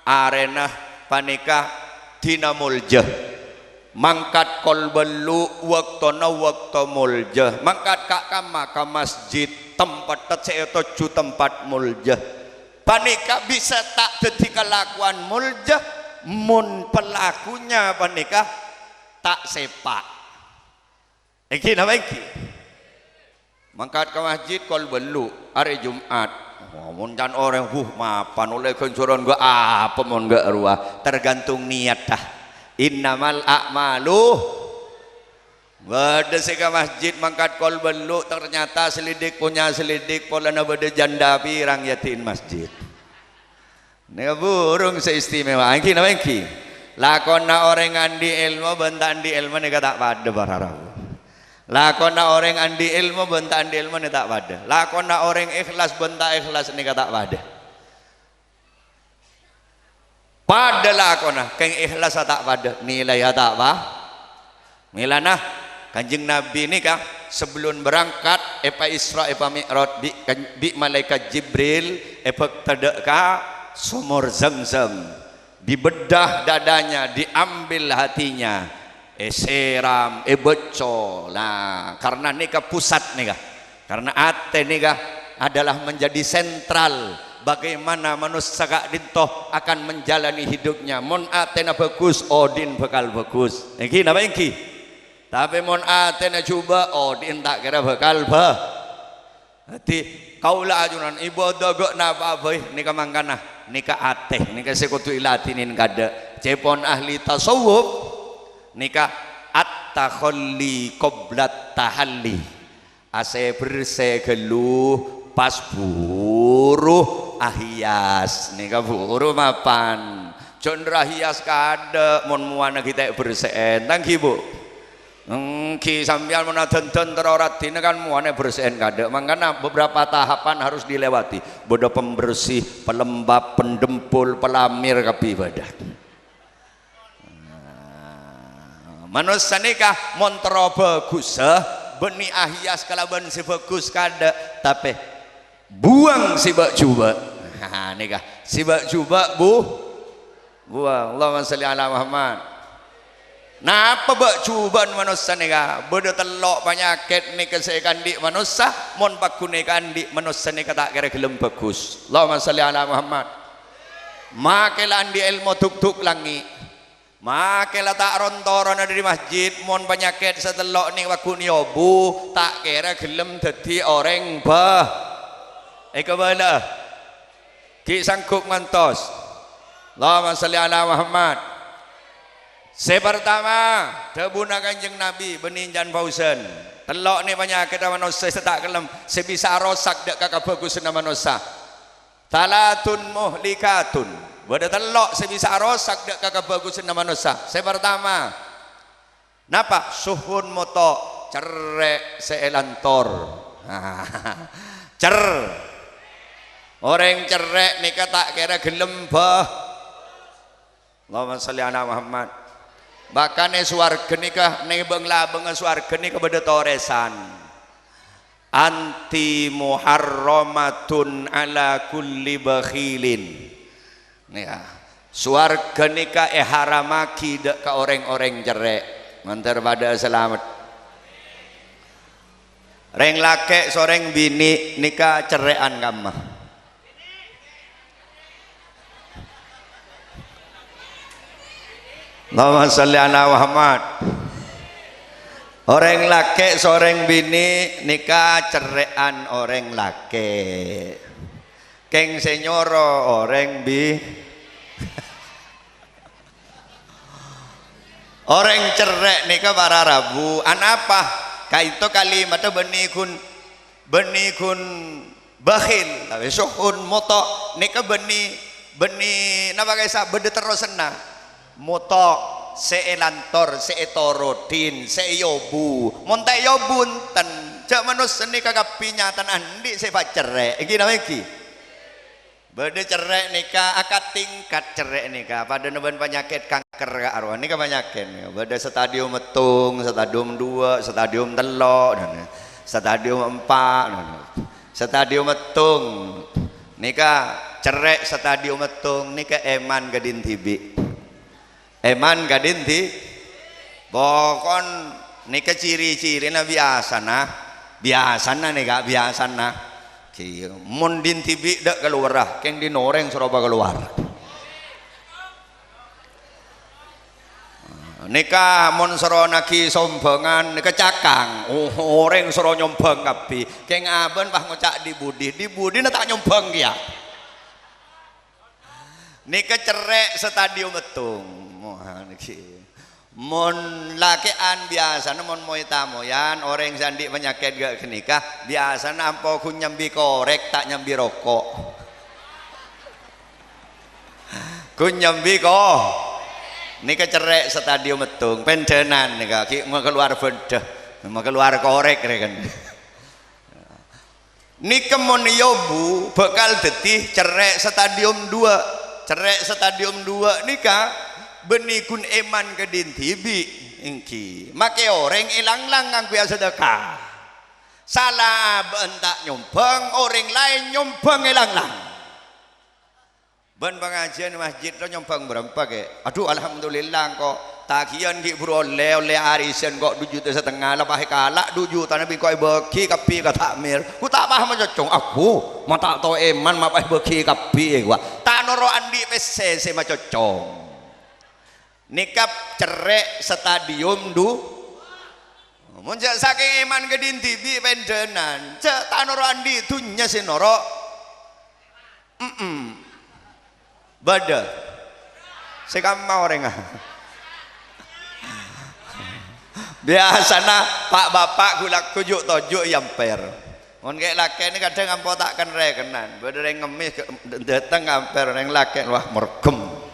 arèna panèka dina molja. Mangkat kol bâllu', bâktona bâkto molja. Mangkat ka kamma, ka masjid, tempatta sè ètojjhu tempat molja. Panèka bisa ta' dhâddhi kalakowan molja, mon pelakunya panèka ta' sèpa'. Èngghi napa èngghi? Mangkat ka masjid kol bâllu', arè Jum'at. Wah, mon can orèng, huh, mapan ollè ghânjhârân ghâ' apa mon ghâ' rowa? Tergantung niat, ta. Innamal a'malu. Bâdâ sè ka masjid mangkat kol bâllu', ternyata selidik punya selidik, polana bâdâ janda pirang yâ dhin masjid. Nèka burung sè istimewa. Èngghi napa èngghi? Lakona orèng andi' èlmo bân ta' andi' èlmo nèka ta' padâ para rabu. Lakona orèng andi' èlmo bân ta' andi' èlmo nèka ta' padâ. Lakona orèng ikhlas bân ta' ikhlas nèka ta' padâ. Padâ lakona, kèng ikhlassa ta' padâ, nilaiya ta' pa-, Mèlana, Kanjeng Nabi nèka sebelum berangkat èpa-Isra', èpa-Mi'raj bi', bi' Malaikat Jibril èbâkta dâ' ka Sumur Zamzam. Dibedah dadanya, diambil hatinya, èsèram, èbâcco. Nah, karena nèka pusat nèka. Karena atè nèka adalah menjadi sentral bagaimana manossa ka'dinto akan menjalani hidupnya. Mon atèna bhâghus, odi'na bhâkal bhâghus. Èngghi napa èngghi? Tapè mon atèna jhubâ', odi'na ta' kèra bhâkal bhâ-, Dhâddhi, kaulâ ajunan ibadah ghâ' napa bhâi nèka mangkana, nèka atè, nèka sè kodhu èladhinin kaadâ'. Cèpon ahli tasawuf, nèka at-takhalli qablat tahalli. Asè-bersè ghâllu pas buru ahias. Nèka buru mapan. Jhâ' nèra hias kaadâ' mon mowana ghi' ta' èbersè'è. Èngghi, Bu? Èngghi, sampèyan mon adhândhân terro raddhinna kan mowana èbersè'è kaadâ'. Mangkana beberapa tahapan harus dilewati. Bâdâ pembersih, pelembab, pendempul, pelamir kabbhi bâdâ. Nah, manossa nèka mon terro bhâghussa, bânnè ahias kalabân sè bhâghus kaadâ', tapè buwâng sè bâ'-jhubâ'. Nah, nèka, sè bâ'-jhubâ', Bu-, buwâng. Allahumma shalli ala Muhammad. Napa bâ'-jhubâ'na manossa nèka? Bâdâ tello' panyakèt nèka sè èkaandi' manossa, mon pagghun èkaandi' manossa nèka ta' kèra ghellem bhâghus. Allahumma shalli ala Muhammad. Makè la andi' èlmo duk-duk langngè'. Makè la ta' ron-torona dhâri masjid, mon panyakèt sè tello' nèka pagghun èobu, ta' kèra ghellem dhâddhi orèng bâ-, èkabâlâ. Ghi' sanggup ngantos. Allahumma shalli ala Muhammad. Sè partama, dhâbuna Kanjeng Nabi, bânnè can Fauzan. Tello' nè panyakèdhâ manossa sè ta' kellem, sè bisa arosak dâ' ka kabhâghusânna manossa. Tsalatsun muhlikatun. Bâdâ tello' sè bisa arosak dâ' ka kabhâghusânna manossa. Sè partama, napa? Shuhhun muta', cerrè' sè èlantor. Cer-, orèng cerrè' nèka ta' kèra ghellem bâ-, Allahumma shalli ala Muhammad. Bahkan è sowarghâ nèka, neng bâng-labângnga sowarghâ nèka bâdâ torèsan. Anti muharramatun ala kulli bakhilin. Nèka, sowarghâ nèka èharamaghi dâ' ka orèng-orèng cerrè'. Mandhâr padâ'â salamet. Rèng lakè' sè orèng binè' nèka cerrè'an kamma. Allahumma shalli ala Muhammad. Orèng lakè' sè orèng binè' nèka cerrè'an orèng lakè'. Kèng sè nyoro orèng bi-, Orèng cerrè' nèka para rabu, anapa? Ka'dinto kalimatta bânnè ghun, bânnè ghun bakhil, tapi syuhhun, moto', nèka bânnè, bânnè napa ka'issa' bâdâ terrosanna. Moto', sè èlantor, sè ètorodhin, sè èyobu. Mon ta' èyobu, enten. Jhâ' manossa nèka kabbhi nyatana andi' sè èpacerrè'. Èngghi napa èngghi? Bâdâ cerrè' nèka akatingkat cerrè' nèka, padâna bân panyakèt kanker ka'rowa. Nèka panyakèt nèka. Bâdâ stadium mettong, stadium dua, stadium tello', dan stadium empa', dan stadium mettong. Nèka cerrè' stadium mettong nèka èman ka'dinto dhibi'. Èman ka'dinto dhibi'. Pokon nèka ciri-cirina biyasana, biyasana nèka, biyasana. Ghi, mon dhin dhibi' dâ' kalowarra, kèng dhin orèng soro pakalowar. Nèka mon soro naghi sombhângan, nèka cakang. Oh, orèng soro nyombhâng kabbhi. Kèng abâ'na pas ngoca' dhi-budhi, dhi-budhina ta' nyombhâng kèya. Nèka cerrè' stadium mettong. Wah, nèka. Mon lakè'an biyasana mon moy-tamoyan, orèng sè andi' panyakèt ghâ' ghânèka, biyasana ampo ghun nyambi korèk, ta' nyambi roko'. Ghun nyambi ko-, nèka cerrè' stadium mettong, pendhânan nèka, ghi' makalowar bândhâ, makalowar korèk rèken. Nèka mon èyobu bhâkal dhâddhi cerrè' stadium dua. Cerrè' stadium dua nèka bânnè ghun èman ka'dinto dhibi', èngghi. Makè orèng èlang-lang ngangghuy asadâka. Sala abâ'na ta' nyombhâng, orèng laèn nyombhâng èlang-lang. Bân pangajiyân è masjid rowa nyombhâng bârâmpa, Kè? Adhu, alhamdulillah, engko' taghiyân ghi' bhuru ollè, ollè arisan engko' du juta satengnga, la pas èkala' du jutana bi' engko' èbâghi kabbhi ka takmir. Ghu ta' pas macocong, aghu, ma' ta' tao èman ma' pas èbâghi kabbhi, ghu. Ta' noro' andi' pèssè sè macocong. Nèka cerrè' stadium du-, mon jhâ' sakèng èman ka'dinto dhibi' pendhânan, jhâ' ta' noro' andi' dhunnya sè noro'. Mm-mm. Bâdâ. Sè kamma orèngnga. Biyasana pa'-bapa' ghu-lagghu ju'-toju' èampèr. Mon kè-, lakèna kadhâng ampo ta' kèn-rèkènan. Bâdâ rèng ngemmès dâteng ampèr, rèng lakè', wah, mergem.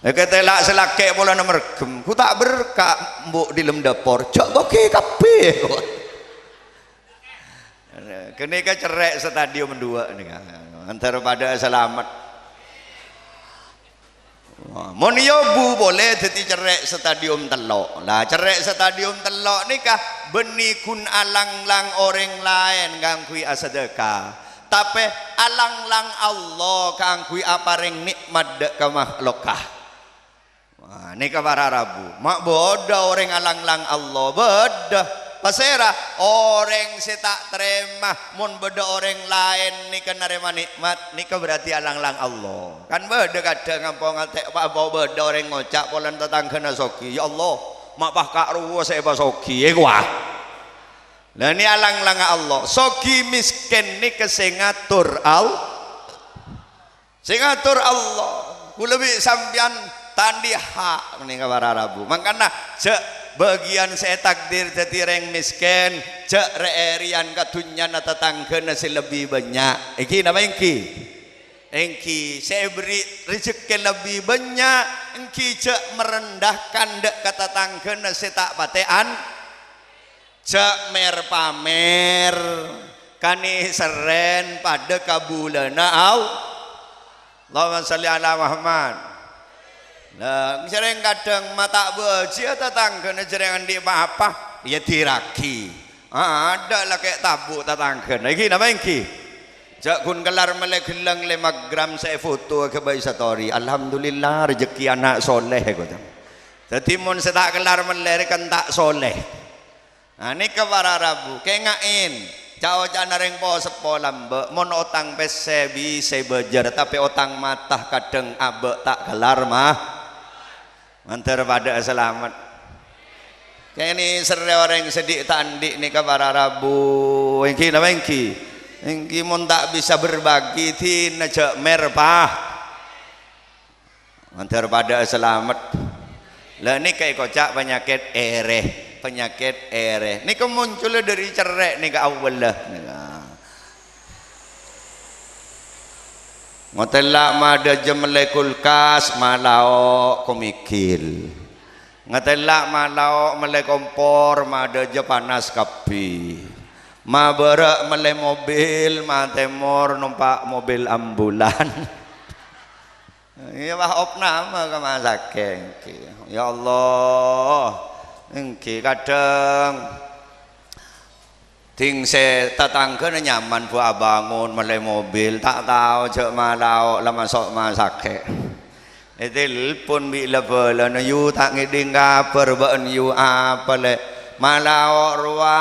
Èkatèla' sè lakè' polana mergem. Ghu ta' berka', embu' dhilem dâpor. Jhâ' bâghi kabbhi, ghu. Ghânèka cerrè' stadium dua nèka. Mandhâr padâ salamet. Mon èyobu polè dhâddhi cerrè' stadium tello'. La, cerrè' stadium tello' nèka bânnè ghun alang-lang orèng laèn ngangghuy asadâka. Tapè alang-lang Allah kaangghuy aparèng nè'mat dâ' ka makhlukka. Wah, nèka para rabu. Ma' bâdâ orèng alang-lang Allah, bâdâ. Pasèra? Orèng sè ta' tarèma mon bâdâ orèng laèn nèka narèma nè'mat, nèka berarti alang-lang Allah. Kan bâdâ kadhâng ampo ngatè-, pa-, pa-, bâdâ orèng ngoca' polana tatangghâna soghi, "Ya Allah, ma' pas ka'rowa sè èpasoghi," è, ghu. La, nè alang-langnga Allah. Soghi mèskèn nèka sè ngator Al-, Sè ngator Allah. Kaulâ bi' sampèyan ta' andi' ha' nèka para rabu. Mangkana jhâ' bâgiyân sè ètakdir dhâddhi rèng mèskèn, jhâ' rè-èrèyan ka dhunnyana tatangghâna sè lebbi bânnya'. Èngghi napa èngghi? Èngghi, sè èberri' rejekkè lebbi bânnya', èngghi jhâ' merendahkan dâ' ka tatangghâna sè ta' patè an-, Jhâ' mer-pamer, kanèserrèn padâ ka bulâna Al-, Allahumma shalli ala Muhammad. Lah, jhârèng kadhâng ma' ta' bâjiyâ tatangghâna jhârèng andi' pa-apa, iyâ dârâghi. Ah, adâ' la kè' tabu' tatangghâna. Èngghi napa èngghi? Jhâ' ghun kellar mellè ghellâng lèma gram sè èfoto èghâbây story. Alhamdulillah, rejekkè ana' soleh, koca'na. Dhâddhi mon sè ta' kellar mellè rè kan ta' soleh. Nah, nèka para rabu, kènga'è ca'-oca'na rèng po-seppo lambâ', mon otang pèssè bisa èbâjâr, tapè otang mata kadhâng abâ' ta' kellar, ma-, mandhâr padâ'â salamet. Kanèserrè orèng sè dhi' ta' andi' nèka para rabu, èngghi napa èngghi? Èngghi mon ta' bisa berbagi, dina jhâ' mer, pa-, Mandhâr padâ'â salamet. La nèka èkoca' panyakèt èrè, panyakèt èrè. Nèka moncolla dhâri cerrè' nèka awwalla. Nèka. Ngatèla' madâjâ mellè kulkas, malao' komigil. Ngatèla' malao' mellè kompor, madâjâ panas kabbhi. Mabârâ' mellè mobil, matèmor nompa' mobil ambulan. Iyâ, wah, opname ka masakè' ènggi. Ya Allah, ènggi kadhâng ding sè tatangghâna nyaman bu abângon mellè mobil, ta' tao jhâ' malao' la maso' masakè'. Ètelpon bi' la-bâlâna, "Yu, ta' ngèdhing kabhâr bâ'en, Yu, apa, Lè'?" "Malao' rowa,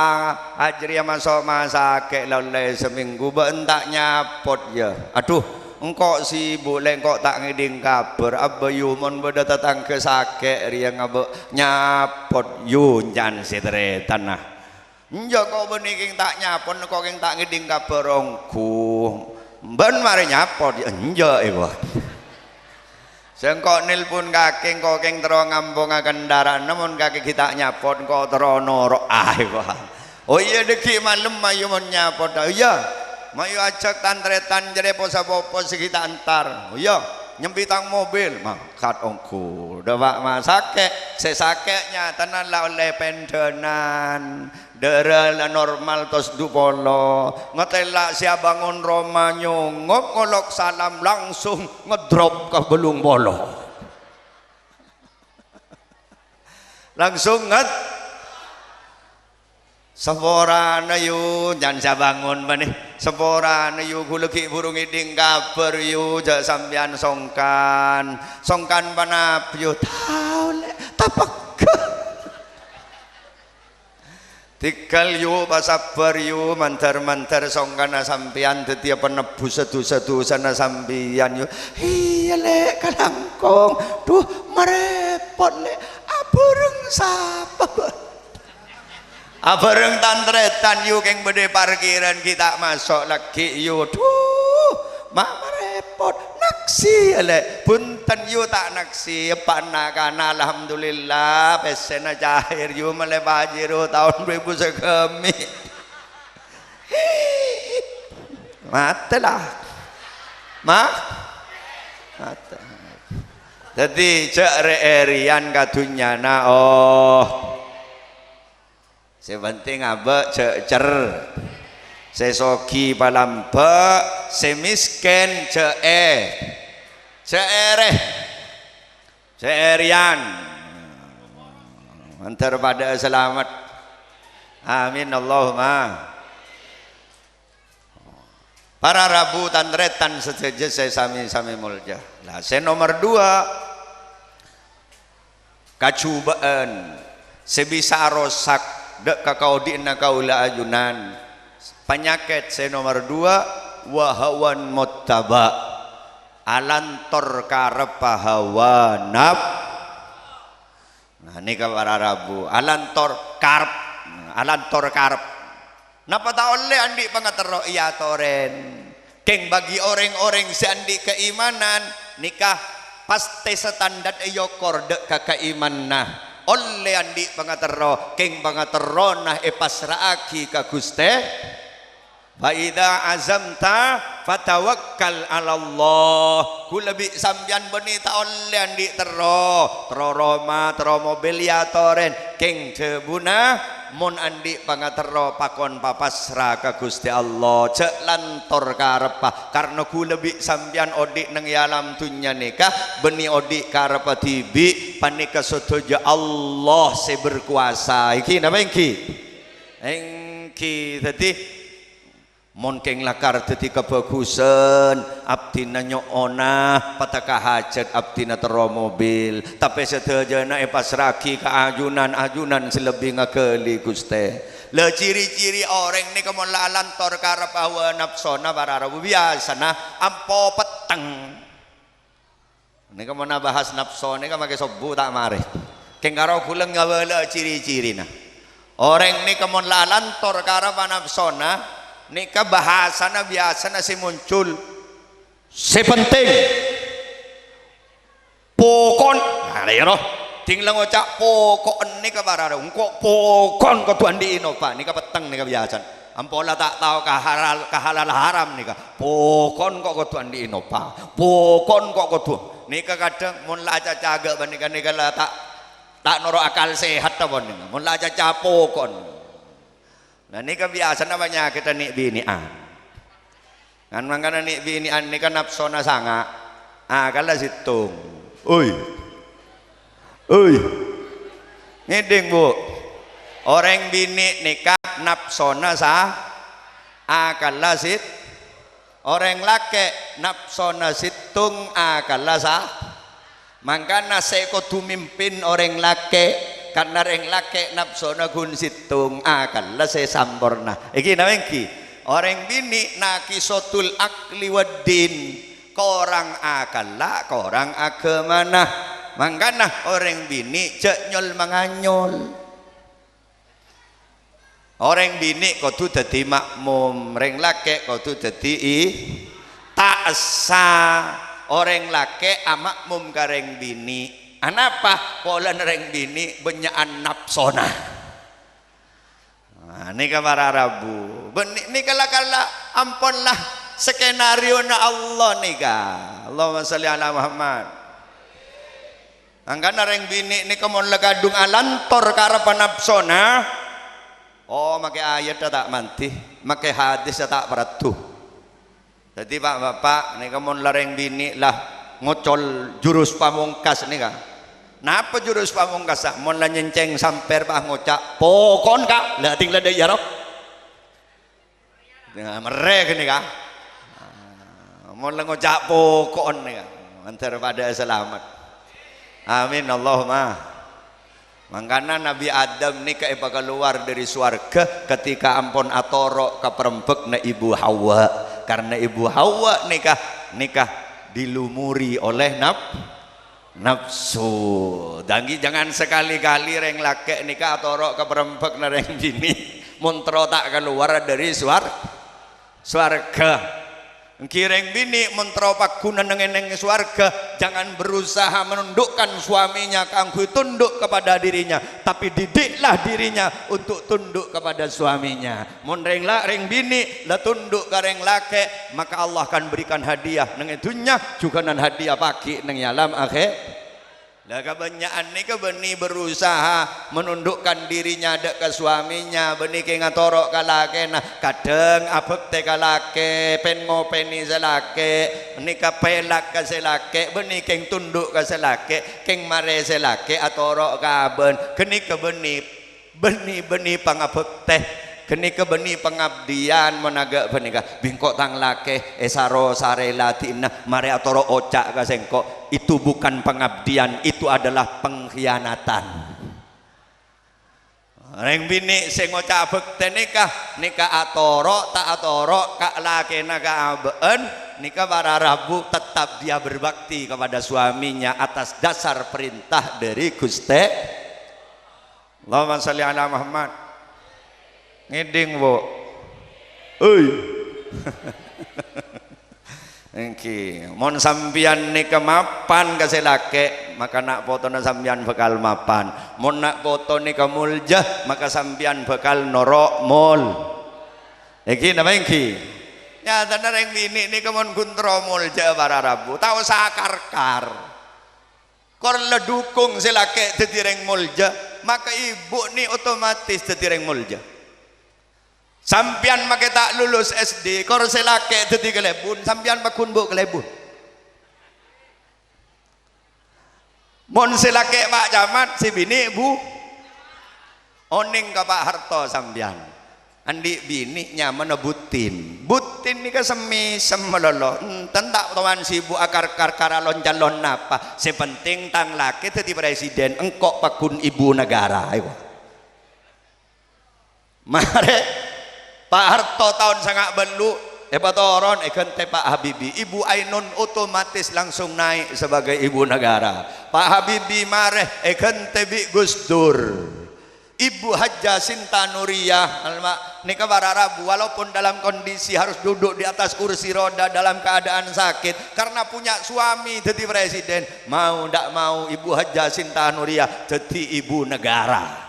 ajâriyâ maso' masakè' la ollè samènggu, bâ'en ta' nyapot, yâ." "Adhu, engko' sibuk, Lè', engko' ta' ngèdhing kabhâr." "Abbâ, Yu, mon bâdâ tatangghâ sakè' rèya ngabâ' nyapot, Yu, can sè tarètanna." "Enjâ', ko' bânnè kèng ta' nyapot, ko' kèng ta' ngèdhing kabhâr ongghu. Bâ'en marè nyapot, yâ enjâ', èwa." Sèngko' nelpon kakè, engko' kèng terro ngamponga kendaraan, mon kakè ghi' ta' nyapot, engko' terro noro'a, èwa. Oh iyâ, dâgghi' malem mayu mon nyapot. Oh iyâ, mayu ajhâk tan-tarètan jârèya po-sapopo sè ghi' ta' entar. Oh iyâ, nyambi tang mobil, mangkat ongghu. Dâpa' masakè', sè sakè' nyatana la ollè pendhânan. Dârâ la normal tos du polo. Ngatèla' sè abângon roma nyongop ngolok salam langsung ngedrop ka bâllung polo. Langsung nget-, "Saporana, Yu, can sè abângon bânnè. Saporana, Yu, ghulâ ghi' bhuru ngèdhing kabhâr, Yu, jâ' sampèyan songkan." "Songkan ponapa, Yu?" "Tao, Lè', tapegghâ." "Tèghâl, Yu, pasabbhâr, Yu, mandhâr-mandhâr songkanna sampèyan dhâddhiyâ penebbhussa dhusa-dhusana sampèyan, Yu." "Iyâ, Lè', kalangkong." "Dhu, marèpot, Lè'. Abhâreng sapa, Bâ'?" "Abhâreng tan-tarètan, Yu, kèng bâdâ parkiran ghi' ta' maso' lagghi', Yu." "Dhu, ma' marèpot." "Naksi, yâ, Lè'." "Bhunten, Yu, ta' naksi. Eppa'na kana', alhamdulillah, pèssèna cair, Yu, mellè Pajero taon du èbu sagâmè'." Matè, la. Ma-, matè. Dhâddhi, jâ' rè-èrèyan ka dhunnyana, oh. Sè penting abâ' jâ' cer-, sè soghi palambâ', sè mèskèn jâ' è-, jâ' èrè, jâ' èrèyan. Mandhâr padhâ'â salamet. Amin, Allahumma. Para rabu tan-tarètan sadhâjâ sè sami-sami molja. Lah, sè nomer duwâ', kajhubâ'ân sè bisa arosak dâ' ka kaodi'na kaulâ ajunan. Panyakèt sè nomer duwâ', wa hawan muttaba'. Alantor karebbhâ hawa naf-, Nah, nèka para rabu, alantor karep, alantor karep. Napa ta' ollè andi' pangaterro èyatorèn? Kèng bagi orèng-orèng sè andi' kaimanan, nèka pastè standar èokor dâ' ka kaimananna. Ollè andi' pangaterro, kèng pangaterrona èpassra'aghi ka Ghustè. "Fa idza azamta fatawakkal 'alallah." Ghulâ bi' sampèyan bânnè ta' ollè andi' terro. Terro roma, terro mobil èyatorèn. Kèng dhâbuna, mon andi' pangaterro pakon papassra ka Ghustè Allah. Jâ' lantor karebbhâ. Karna ghulâ bi' sampèyan odi' neng è alam dhunnya nèka, bânnè odi' karebbhâ dhibi', panèka sadhâjâ Allah sè berkuasa. Ènggi napa ènggi? Ènggi. Dhâddhi, mon kèng lakar dhâddhi kabhâghusân, abdhina nyo'ona, patèka hajhât abdhina terro mobil, tapè sadhâjâna èpassra'aghi ka ajunan, ajunan sè lebbi ngaghâli Ghustè. La, ciri-ciri orèng nèka mon la alantor karep hawa napsona para rabu, biyasana ampo petteng. Nèka mon abahas napso nèka makè sobbhu ta' marè. Kèng karo ghulâ ngabâlâ ciri-cirina. Orèng nèka mon la alantor karebbhâ napsona, nèka bahasana biyasana sè muncul. Sè penting. Pokon-, nah, lèro. Dhing la ngoca' poko'en nèka para ra-, engko' poko'en kodhu andi'in opa. Nèka petteng nèka biyasana. Ampon la ta' tao ka halal, ka halal haram nèka. Poko'en ko' kodhu andi'in opa. Poko'en ko' kodhu. Nèka kadhâng mon la acaca ghâ' panèka, nèka la ta', ta' noro' akal sehat apa nèka. Mon la acaca poko'en. Nah, nèka biyasana panyakèdhâ nè'-binè'an. Kan mangkana nè'-binè'an nèka napsona sanga', akalla sèttong. Oi. Oi. Ngèdhing, Bu. Orèng binè' nèka napsona sa-, akalla sèt-, Orèng lakè' napsona sèttong, akalla sa-, mangkana sè kodhu mimpin orèng lakè', karna rèng lakè' napsona ghun sèttong, akalla sè samporna. Ènggi napa ènggi? Orèng binè' naqisatul aqli waddin, korang akalla, korang aghâmana. Mangkana orèng binè' jhâ' nyol-manganyol. Orèng binè' kodhu dhâddhi ma'mum, rèng lakè' kodhu dhâddhi i-, ta' essa orèng lakè' ama'mum ka rèng binè'. Anapa? Polana rèng binè' bânnya'an napsona. Nah, nèka para rabu. Bân-, nèka la kala ampon la skenariona Allah nèka. Allahumma shalli ala Muhammad. Mangkana rèng binè' nèka mon la kadhung alantor karebbhâ napsona, oh, makè ayat ta' mandhi, makè hadis ta' parlo. Dhâddhi, Pa'-bapa', nèka mon la rèng binè' la ngocol jurus pamongkas nèka. Napa jurus pamongkassa? Mon la nyèncèng sampèr, Pa', ngoca', "Poko'en, Ka'." La, dhing la dâ' iyâ, ro? Nah, merrè ghânèka. Ah, mon la ngoca' poko'en nèka, mandhâr padâ salamet. Amin, Allahumma. Mangkana Nabi Adam nèka èpakalowar dâri sowarghâ ketika ampon atoro' ka parembhâghna Ibu Hawa. Karna Ibu Hawa nèka, nèka dilumuri oleh naf-, nafsu. Dânggi jangan sekali-kali rèng lakè' nèka atoro' ka parembhâghna rèng binè'. Mon terro ta' kalowar dâri sowar-, sowarghâ. Ènggi rèng binè' mon terro pagghun neng-enneng sowarghâ, jangan berusaha menundukkan suaminya kaangghuy tunduk kepada dirinya, tapi didiklah dirinya untuk tunduk kepada suaminya. Mon rèng la-, rèng binè' la tunduk ka rèng lakè', maka Allah akan berikan hadiah neng è dhunnya, jhughân hadiah pagghi' neng è alam akhè-. La, kabânnya'an nèka bânnè berusaha menundukkan dirinya dâ' ka suaminya, bânnè kèng atoro' ka lakèna, kadhâng abhâktè ka lakè', pèn-ngopènè sè lakè', nèka pèlak ka sè lakè', bânnè kèng tunduk ka sè lakè', kèng marè sè lakè' atoro' ka abâ'na. Ghânèka bânnè Bânnè-bânnè pangabhâktè, ghânèka bânnè pangabdiyân mon aghâ' panèka. Bi' engko' tang lakè èsaro sarèla dinna, marè atoro' oca' ka sèngko'. Itu bukan pengabdian, itu adalah pengkhianatan. Rèng binè' sè ngoca' bhâktè nèka, nèka atoro' ta' atoro' ka lakèna ka abâ'na, nèka para rabu tetap dia berbakti kepada suaminya atas dasar perintah dari Ghustè. Allahumma shalli ala Muhammad. Ngèdhing, Bu. Oi. Ènggi, mon sampèyan nèka mapan ka sè lakè', maka na' potona sampèyan bhâkal mapan. Mon na' poto nèka molja, maka sampèyan bhâkal noro' mol. Ènggi, napa ènggi? Nyatana rèng binè' nèka mon ghun terro molja para rabu, ta' osa kar-kar. Kor la dhukung sè lakè' dhâddhi rèng molja, maka ibu' nè otomatis dhâddhi rèng molja. Sampèyan makè ta' lulus S D, kor sè lakè' dhâddhi kalèbun, sampèyan pagghun bu' kalèbun. Mon sè lakè' Pa' Camat, sè binè' bu-, Onèng ka Pa' Harto sampèyan. Andi' binè' nyamana Butin. Butin nèka semmèsem malolo. Enten ta' toman sibuk akar-kar karalon calon napa. Sè penting tang lakè dhâddhi presiden, engko' pagghun ibu negara. Ayo. Marè Pa' Harto taon sanga' bâllu', èpatoron, èghântè Pa' Habibie. Ibu Ainun otomatis langsung naik sebagai ibu negara. Pa' Habibie marè, èghântè bi' Gus Dur. Ibu Hajjah Sinta Nuriyah, alma-, Nèka para rabu, walaupun dalam kondisi harus duduk di atas kursi roda dalam keadaan sakit, karena punya suami dhâddhi presiden, mau ndak mau Ibu Hajjah Sinta Nuria dhâddhi ibu negara.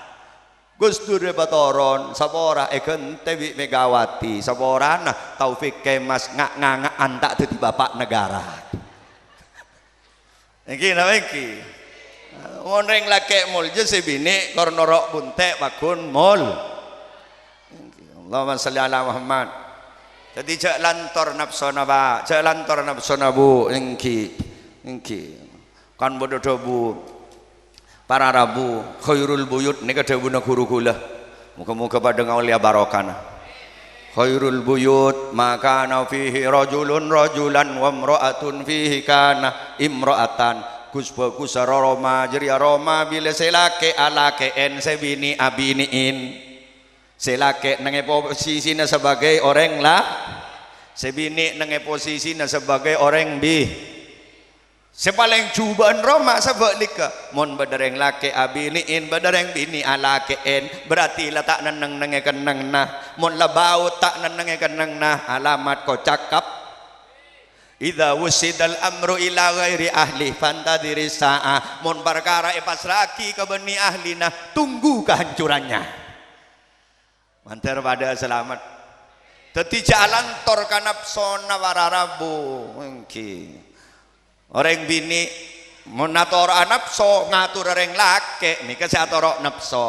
Gus Dur èpatoron, saporana èghântè bi' Megawati, saporana Taufik Kemas nga'-nganga'an ta' dhâddhi bapa' negara. Ènggi napa ènggi? Mon rèng lakè' molja sè binè' kor noro' bunte' paggun mol. Ènggi. Allahumma shalli ala Muhammad. Dhâddhi jhâ' lantor napsona, Pak. Jhâ' lantor napsona, Bu. Ènggi. Ènggi. Kan bâdâ dhâbu para rabu, khairul buyut nèka dhâbuna ghuru kaulâ. Moga-moga padâ ngaollèya barokana. Khairul buyut ma kana fihi rajulun rajulan wa imra'atun fihi kana imra'atan. Gus-bhâgussa roma jârèya roma bilâ sè lakè' alakè'èn, sè binè' abinè'èn. Sè lakè' neng è posisina sabâgâi orèng la-, sè binè' neng è posisina sabâgâi orèng bi-, Sè palèng jhubâ'ân roma sabâlikka, mon bâdâ rèng lakè' abinè'èn, bâdâ rèng binè' alakè'èn, berarti la ta' nenneng neng è kennengnganna. Mon la bâut ta' nenneng è kennengnganna, alamat kocak kap-, "Idza wussidal amru ila ghairi ahli, fantadhiris sa'ah." Mon parkara èpassra'aghi ka bânnè ahlina, tunggu kehancurannya. Mandhâr padâ salamet. Dhâddhi jhâ' alantor ka napsona para rabu. Ènggi. Orèng binè' mon atoro'a napso, ngatorra rèng lakè', nèka sè atoro' napso.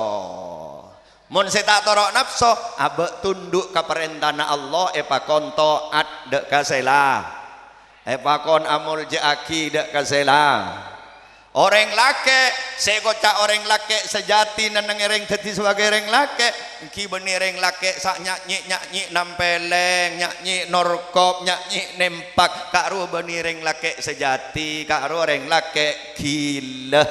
Mon sè ta' atoro' napso, abâ' tundhu' ka parèntana Allah, èpakon to'at dâ' ka sè la-, èpakon amolja'aghi dâ' ka sè la-, Orèng lakè', sè èkoca' orèng lakè' sajâti nennengngè rèng dhâddhi sabâgâi rèng lakè', ènggi bânnè rèng lakè' sè nya'-nyi', nya'-nyi' nampèlèng, nya'-nyi' norkop, nya'-nyi' nèmpak, ka'rowa bânnè rèng lakè' sajâti, ka'rowa rèng lakè' ghilâ.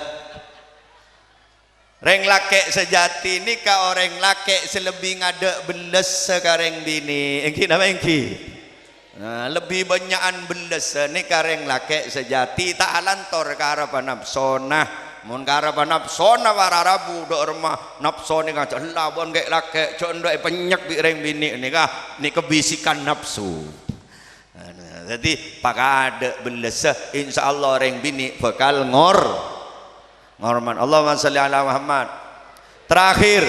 Rèng lakè' sajâti nèka orèng lakè' sè lebbi ngadâ' bellessa ka rèng binè'. Ènggi napa ènggi? Nah, lebbi bânnya'an bellessa nèka rèng lakè' sajâti, ta' alantor ka arebbhâ napsona. Mon ka arebbhâ napsona para rabu dâ' remma napso nèka, "Jhâ' ella bân ghi' lakè', jhâ' endâ' èpènyèk bi' rèng binè'," nèka, nèka bisikan napsu. Nah, dhâddhi, pakadâ' bellessa, insyaallah rèng binè' bhâkal ngor-, ngormat. Allahumma shalli ala Muhammad. Terakhir,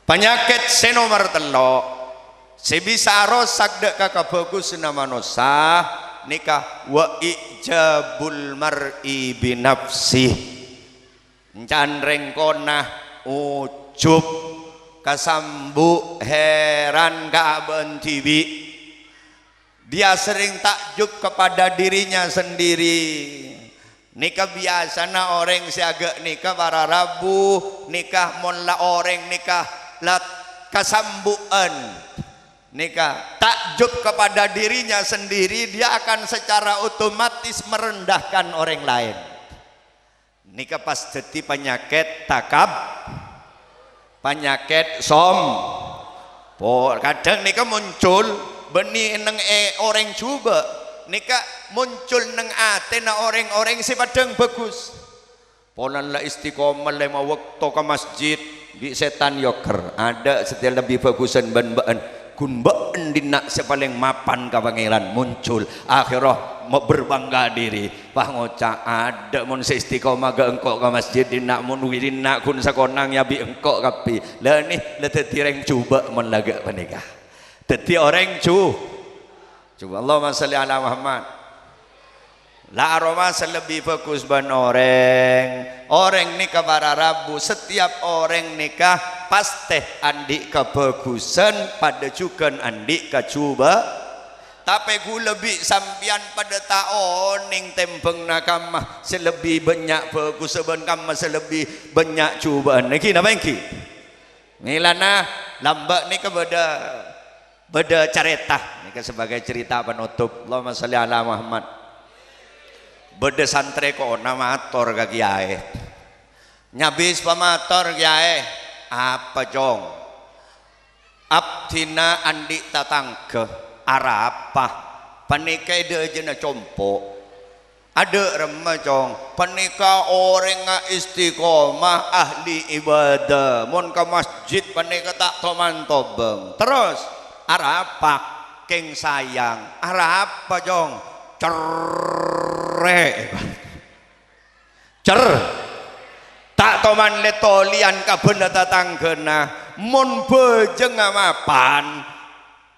panyakèt sè nomer tello', sè bisa arosak dâ' ka kabhâghusânna manossa, nèka wa ijabul mar'i binafsih. Èncan rèng kona, ujub, kasambu', heran ka abâ'na dhibi'. Dia sering takjub kepada dirinya sendiri. Nèka biyasana orèng sè aghâ' nèka para rabu, nèka mon la orèng nèka la kasambu'ân. Nèka takjub kepada dirinya sendiri, dia akan secara otomatis merendahkan orang lain. Nèka pas dhâddhi panyakèt takab-, panyakèt som-, po-, kadhâng nèka muncul bânnè neng è orèng jhubâ', nèka muncul neng atèna orèng-orèng sè padhâng bhâghus. Polana la istiqomah lèma bâkto ka masjid, bi' sètan èoghâr. Adâ' satèya lebbi bhâghusân bân bâ'ân. Ghun bâ'ân dinna' sè palèng mapan ka Pangèran muncul. Akhèrra ma-, berbangga diri. Pas ngoca', "Adâ' mon sè istiqomah ghâ' engko' ka masjid dinna', mon wi dinna' ghun sakonang ya bi' engko' kabbhi." La nè, la dhâddhi rèng jhubâ' mon la ghâ' panèka. Dhâddhi orèng jhu-, jhubâ'. Allahumma shalli ala Muhammad. La aromasa lebbi bhâghus bân orèng. Orèng nèka para rabu, setiap orèng nèka pastè andi' kabhâghusân, padâ jhughân andi' kajhubâ'. Tapè ghulâ bi' sampèyan padâ ta' onèng tèmbhângnga kamma sè lebbi bânnya' bhâghussa bân kamma sè lebbi bânnya' jhubâ'ân. Ènggi napa ènggi? Mèlana lambâ' nèka bâdâ, bâdâ carèta. Nèka sebagai cerita penutup. Allahumma shalli ala Muhammad. Bâdâ santrè kona mator ka kèyaè. Nyabis pamator, "Kèyaè, apa, Cong?" "Abdhina andi' tatangghâ, arapa, panèka è dâjâna compo'. Adhâ' remma, Cong. Panèka orèngnga istiqomah, ahli ibadah. Mon ka masjid panèka ta' toman tobâng. Terros, arapa? Kèng sayang. Arapa, Cong? Cerrè'. Cer-, ta' toman lè-tolèyan ka bhâlâ tatangghâna. Mon bhâjângnga mapan,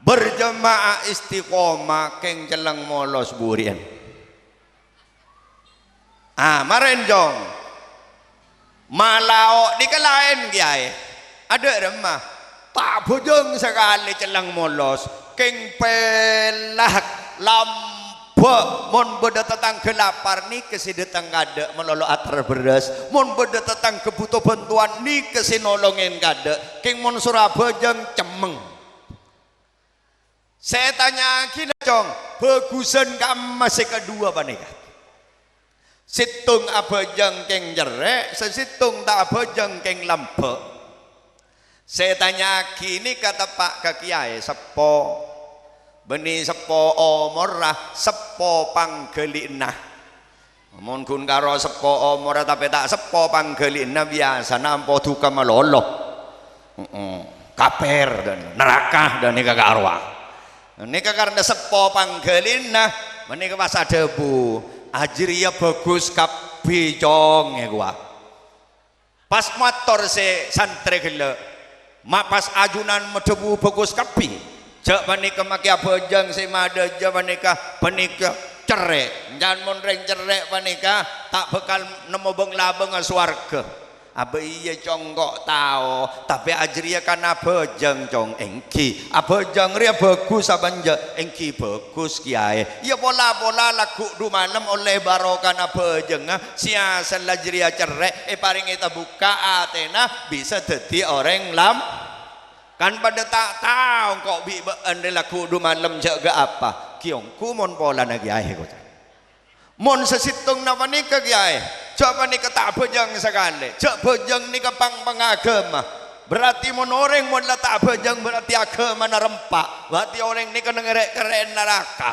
berjemaah istiqomah, kèng cellèng molos buri'en. Ah, marèn, Cong. Malao nèka laèn, Kèyaè. Adhâ' remma. Ta' bhâjâng sakalè cellèng molos. Kèng pèlak, lambâ'. Mon bâdâ tatangghâ lapar, nèka sè dâteng kaadâ' malolo ater bherrâs. Mon bâdâ tatangghâ bhuto bhântowan, nèka sè nolongè kaadâ'. Kèng mon sora bhâjâng, cemmeng. Sè ètanya'aghina, Cong, bhâghusân ka'emma sè kaduwâ panèka. Sèttong abhâjâng kèng cerrè', sè sèttong ta' abhâjâng kèng lambâ'. Sè ètanya'aghi nèka teppa' ka kèyaè seppo. Bânnè seppo omorra, seppo pangghâli'na. Mon ghun karo seppo omorra tapè ta' seppo pangghâli'na, biyasana ampo duka malolo. Heeh. Kapèr dan neraka dan nèka karo. Nèka karna seppo pangghâli'na, panèka pas adhâbu, "Ajârèya bhâghus kabbhi, Cong," èkowa. Pas mator sè santrè ghellâ', ma-, pas ajunan madhâbu bhâghus kabbhi. Jhâ' panèka makè abhâjâng sè madhâjâ panèka, panèka cerrè'. Can mon rèng cerrè' panèka ta' bhâkal nemmo bâng-labângnga sowarghâ. Abâ iyâ, Cong, ko' tao, tapè ajârèya kan abhâjâng, Cong. Èngghi, abhâjâng rèya bhâghus apa enjâ'? Èngghi bhâghus, Kèyaè. Iyâ pola-pola lagghu' du malem ollè barokana bhâjângnga, sè asalla jârèya cerrè', èparèngè tabukka' atèna, bisa dhâddhi orèng lam-, kan padâ ta' tao ko' bi' bâ'ân rè lagghu' du malem jhâ' ghâ' apa. Ghi ongghu mon polana Kèyaè, koca'. Mon sè sèttongnga panèka, Kèyaè, jhâ' panèka ta' bhâjâng sakalè, jhâ' bhâjâng nèka pang-, pangagama. Berarti mon orèng mon la ta' bhâjâng, berarti agamana rempa'. Berarti orèng nèka neng rè'-kerrè'en naraka.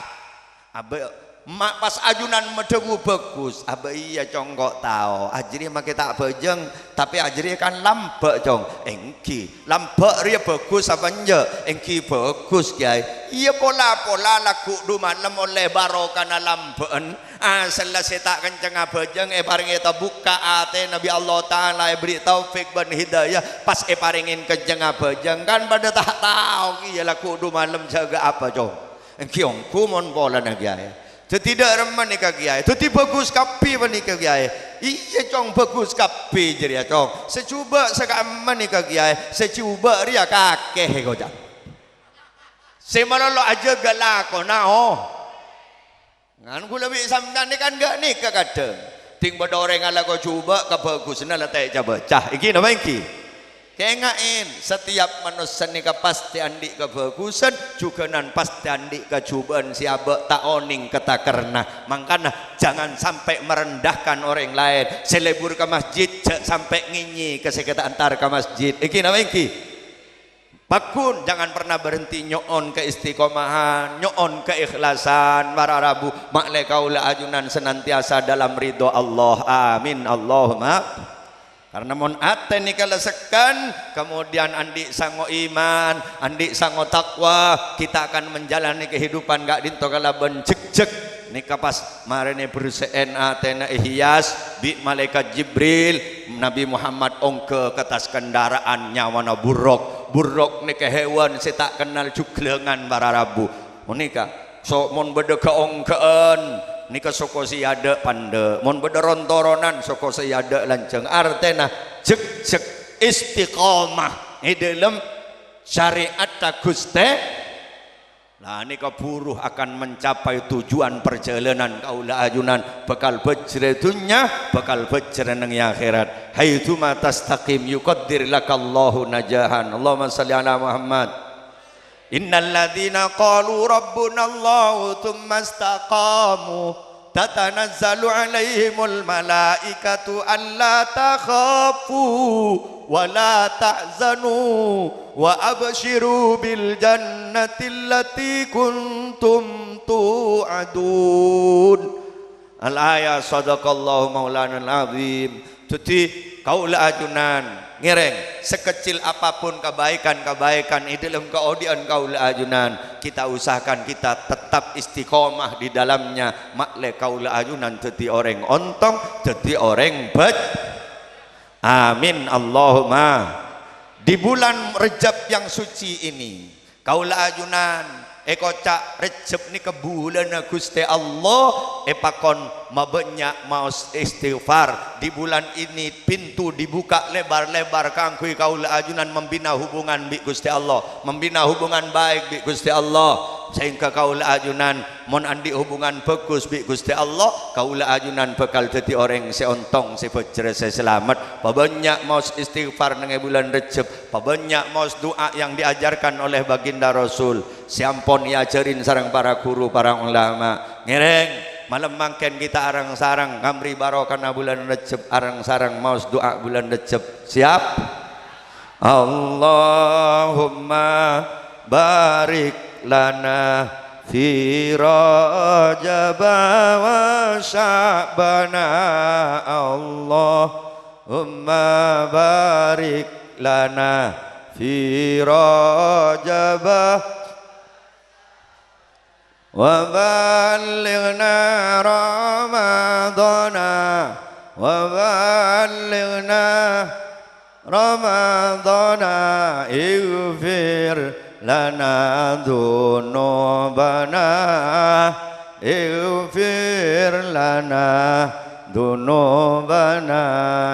Abâ, ma-, pas ajunan madhâbu bhâghus, abâ iyâ, Cong, ko' tao. Ajârèya makè ta' bhâjâng, tapè ajârèya kan lambâ', Cong. Èngghi, lambâ' rèya bhâghus apa enjâ'? Èngghi bhâghus, Kèyaè. Iyâ pola-pola lagghu' du malem ollè barokana lambâ'ân. Asalla sè ta' kenceng abhâjâng èparèngè tabukka' atèna bi' Allah Ta'ala, èberri' taufik bân hidayah, pas èparèngè kenceng abhâjâng, kan padâ ta' tao kèya lagghu' du malem jhâ' ghâ' apa, Cong. Èngghi ongghu mon polana, Kèyaè. Dhâddhi dâ' remma nèka, Kèyaè. Dhâddhi bhâghus kabbhi panèka, Kèyaè. Iyâ, Cong, bhâghus kabbhi jârèya, Cong. Sè jhubâ' sè ka'emma nèka, Kèyaè. Sè jhubâ' rèya kakè, koca'. Sè malolo ajâgâ lakona, oh. Ngan kaulâ bi' sampèyan nèka kan ghâ' nèka kadhâng. Dhing bâdâ orèng alako jhubâ' kabhâghusânna la ta' èca-baca. Èngghi napa èngghi? Kènga'è, setiap manossa nèka pastè andi' kabhâghusân, jhughânan pastè andi' kajhubâ'ân sè abâ' ta' onèng ka takerna. Mangkana, jangan sampè' merendahkan orèng laèn. Sè lebur ka masjid, jhâ' sampè' ngènyè ka sè ta' entar ka masjid. Èngghi napa èngghi? Pagghun, jangan pernah berhenti nyo'on kaistiqomahan, nyo'on kaikhlasan, para rabu, ma'lè kaulâ ajunan senantiasa dalam ridho Allah. Amin, Allahumma. Karna mon atè nèka la sekken, kemudian andi' sango iman, andi' sango takwa, kita akan menjalani kehidupan ka'dinto kalabân jhekjhek. Nèka pas marèna bersè'èn atèna èhias bi' malaèkat Jibril, Nabi Muhammad ongghâ ka attas kendaraan nyawana burrok. Burrok nèka hèwan sè ta' kennal jhuglângan para rabu. Monèka, so-, mon bâdâ kaongghâ'ân, nèka soko sè èadâ' pandâ'. Mon bâdâ ron-toronan, soko sè èadâ' lanjhâng. Artèna, jhekjhek istiqomah è dâlem syariatta Ghustè. La nèka buru akan mencapai tujuan perjalanan kaulâ ajunan, bhâkal bhâjhrâ è dhunnya, bhâkal bhâjhrâ neng è akhèrat. Haitsuma tastaqim yuqaddir lakallahu najahan. Allahumma shalli ala Muhammad. Innal ladzina qalu rabbunallahu tsumma istaqamu tatanazzalu 'alaihimul malaikatu alla takhafu wa la tahzanu wa absyiru bil jannati allati kuntum tu'adun. Al-ayah, sadaqallahu maulana al-azim. Dhâddhi, kaulâ ajunan ngèrèng, sekecil apapun kebaikan-kebaikan è dhâlem kaodi'ân kaulâ ajunan, kita usahakan kita tetap istiqomah di dalamnya. Ma'lè kaulâ ajunan dhâddhi orèng ontong, dhâddhi orèng bâj-, amin, Allahumma. Di bulan Rejab yang suci ini, kaulâ ajunan èkoca' Rejjheb nèka bulânna Ghustè Allah, èpakon mabânnya' maos istighfar. Di bulan ini pintu dibuka lebar-lebar kaangghuy kaulâ ajunan membina hubungan bi' Ghustè Allah, membina hubungan baik bi' Ghustè Allah, sehingga kaulâ ajunan mon andi' hubungan bagus bi' Ghustè Allah, kaulâ ajunan bhâkal dhâddhi orèng sè ontong, sè bhâjhrâ, sè salamet. Pabânnya' maos istighfar neng è bulân Rejjheb, pabânnya' maos du'a yang diajarkan oleh Baginda Rasul, sè ampon èajhârin sareng para ghuru, para ulama. Ngèrèng, malem mangkèn kita areng-sareng ngamri barokana bulân Rejjheb, areng-sareng maos du'a bulân Rejjheb. Siap? Allahumma barik lana fi Rajaba wa Sya'bana. Allahumma barik lana fi Rajaba wa ballighna Ramadhana, wa ballighna Ramadhana, ighfir lana dzunubana, ighfir lana dzunubana,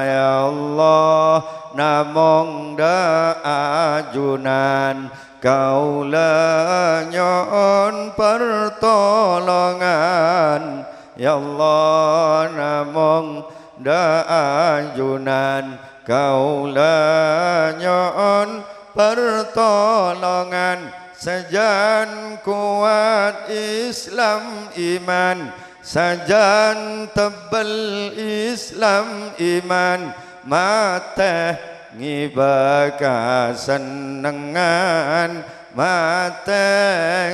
ya Allah, namong dâ' ajunan kaulâ nyo'on partolongan, ya Allah, namong dâ' ajunan kaulâ nyo'on partolongan. Sajân kowat Islam iman, sajân tebbel Islam iman, matè ngibâ kasennengngan, matè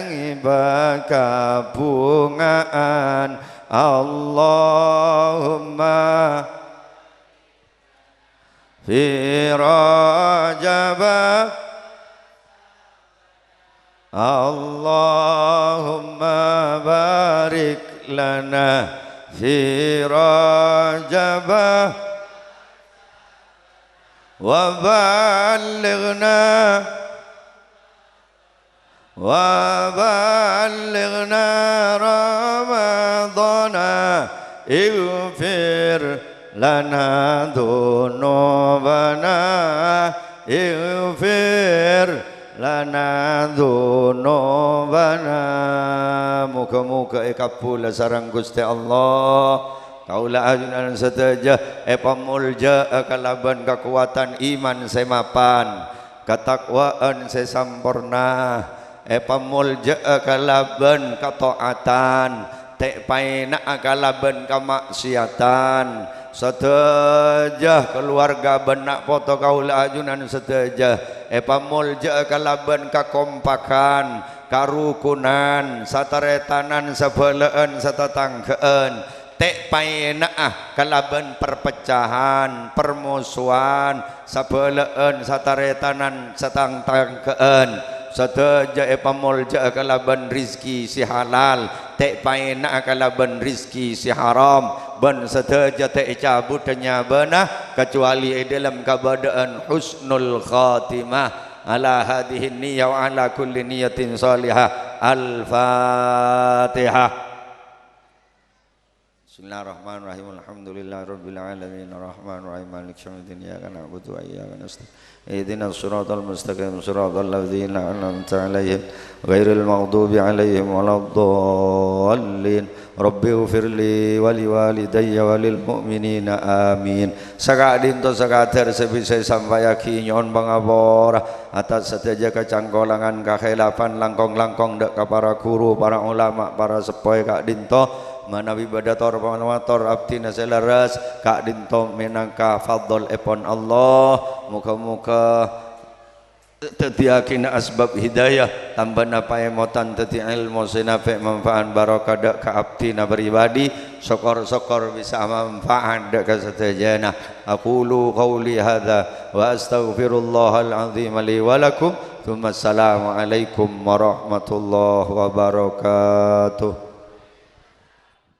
ngibâ kabhungaan. Allahumma fi Rajaba. Allahumma barik lana fi Rajaba wa ballighna Wa ballighna Ramadhana, ighfir lana dzunubana, ighfir lana dzunubana. Moga-moga èkabbhula sareng Ghustè Allah. Kaulâ ajunan sadhâjâ èpamoljâ'â kalabân kakowadhân iman sè mapan. Katakwaan sè samporna, èpamoljâ'â kalabân kataatan, tè' paèna'a kalabân kama'siyatan. Sadhâjâ kalowarga bân na' poto kaulâ ajunan sadhâjâ èpamoljâ'â kalabân kakompakan, karukunan, sataretanan, sabhâlâ'ân, satatangghâ'ân. Tè' paèna'a kalabân perpecahan, permosowan, sabhâlâ'ân, sataretanan, satangghâ'ân. Sadhâjâ èpamoljâ'â kalabân rizki sè halal, tè' paèna'a kalabân rizki sè haram, bân sadhâjâ tè' ècabhuddhâ nyabâna, kacuali è dhâlem kabâdâ'ân husnul khatimah. Ala hadzihin niyyah wa ala kulli niyyatin shalihah. Al-Fatihah. Bismillahirrahmanirrahim. Alhamdulillahirabbil alamin. Arrahmanirrahim. Maliki yaumiddin. Iyyaka na'budu wa iyyaka nasta'in. Ihdinas siratal mustaqim. Siratal ladzina an'amta 'alaihim ghairil maghdubi 'alaihim waladdallin. Rabbighfirli wa liwalidayya wa lil mu'minina. Amin. Saka'dinto sakadhâr sè bisa èsampayaghi, nyo'on pangapora atas sadhâjâ kacangkolangan, kakhilafan, langkong-langkong dâ' ka para ghuru, para ulama, para seppo è ka'dinto. Manabi bâdâ tor-, mator abdhina sè lerres, ka'dinto mènangka fadlèpon Allah. Moga-moga Dhâddhiyâghina asbab hidayah, tambâna paèmotan dhâddhi èlmo sè nafè', manfaat, barokah dâ' ka abdhina pribadi, sokor-sokor bisa manfaat dâ' ka sadhâjâna. Aqulu qouli hadza wa astaghfirullahal azim li wa lakum. Tsumma assalamualaikum warahmatullahi wabarakatuh.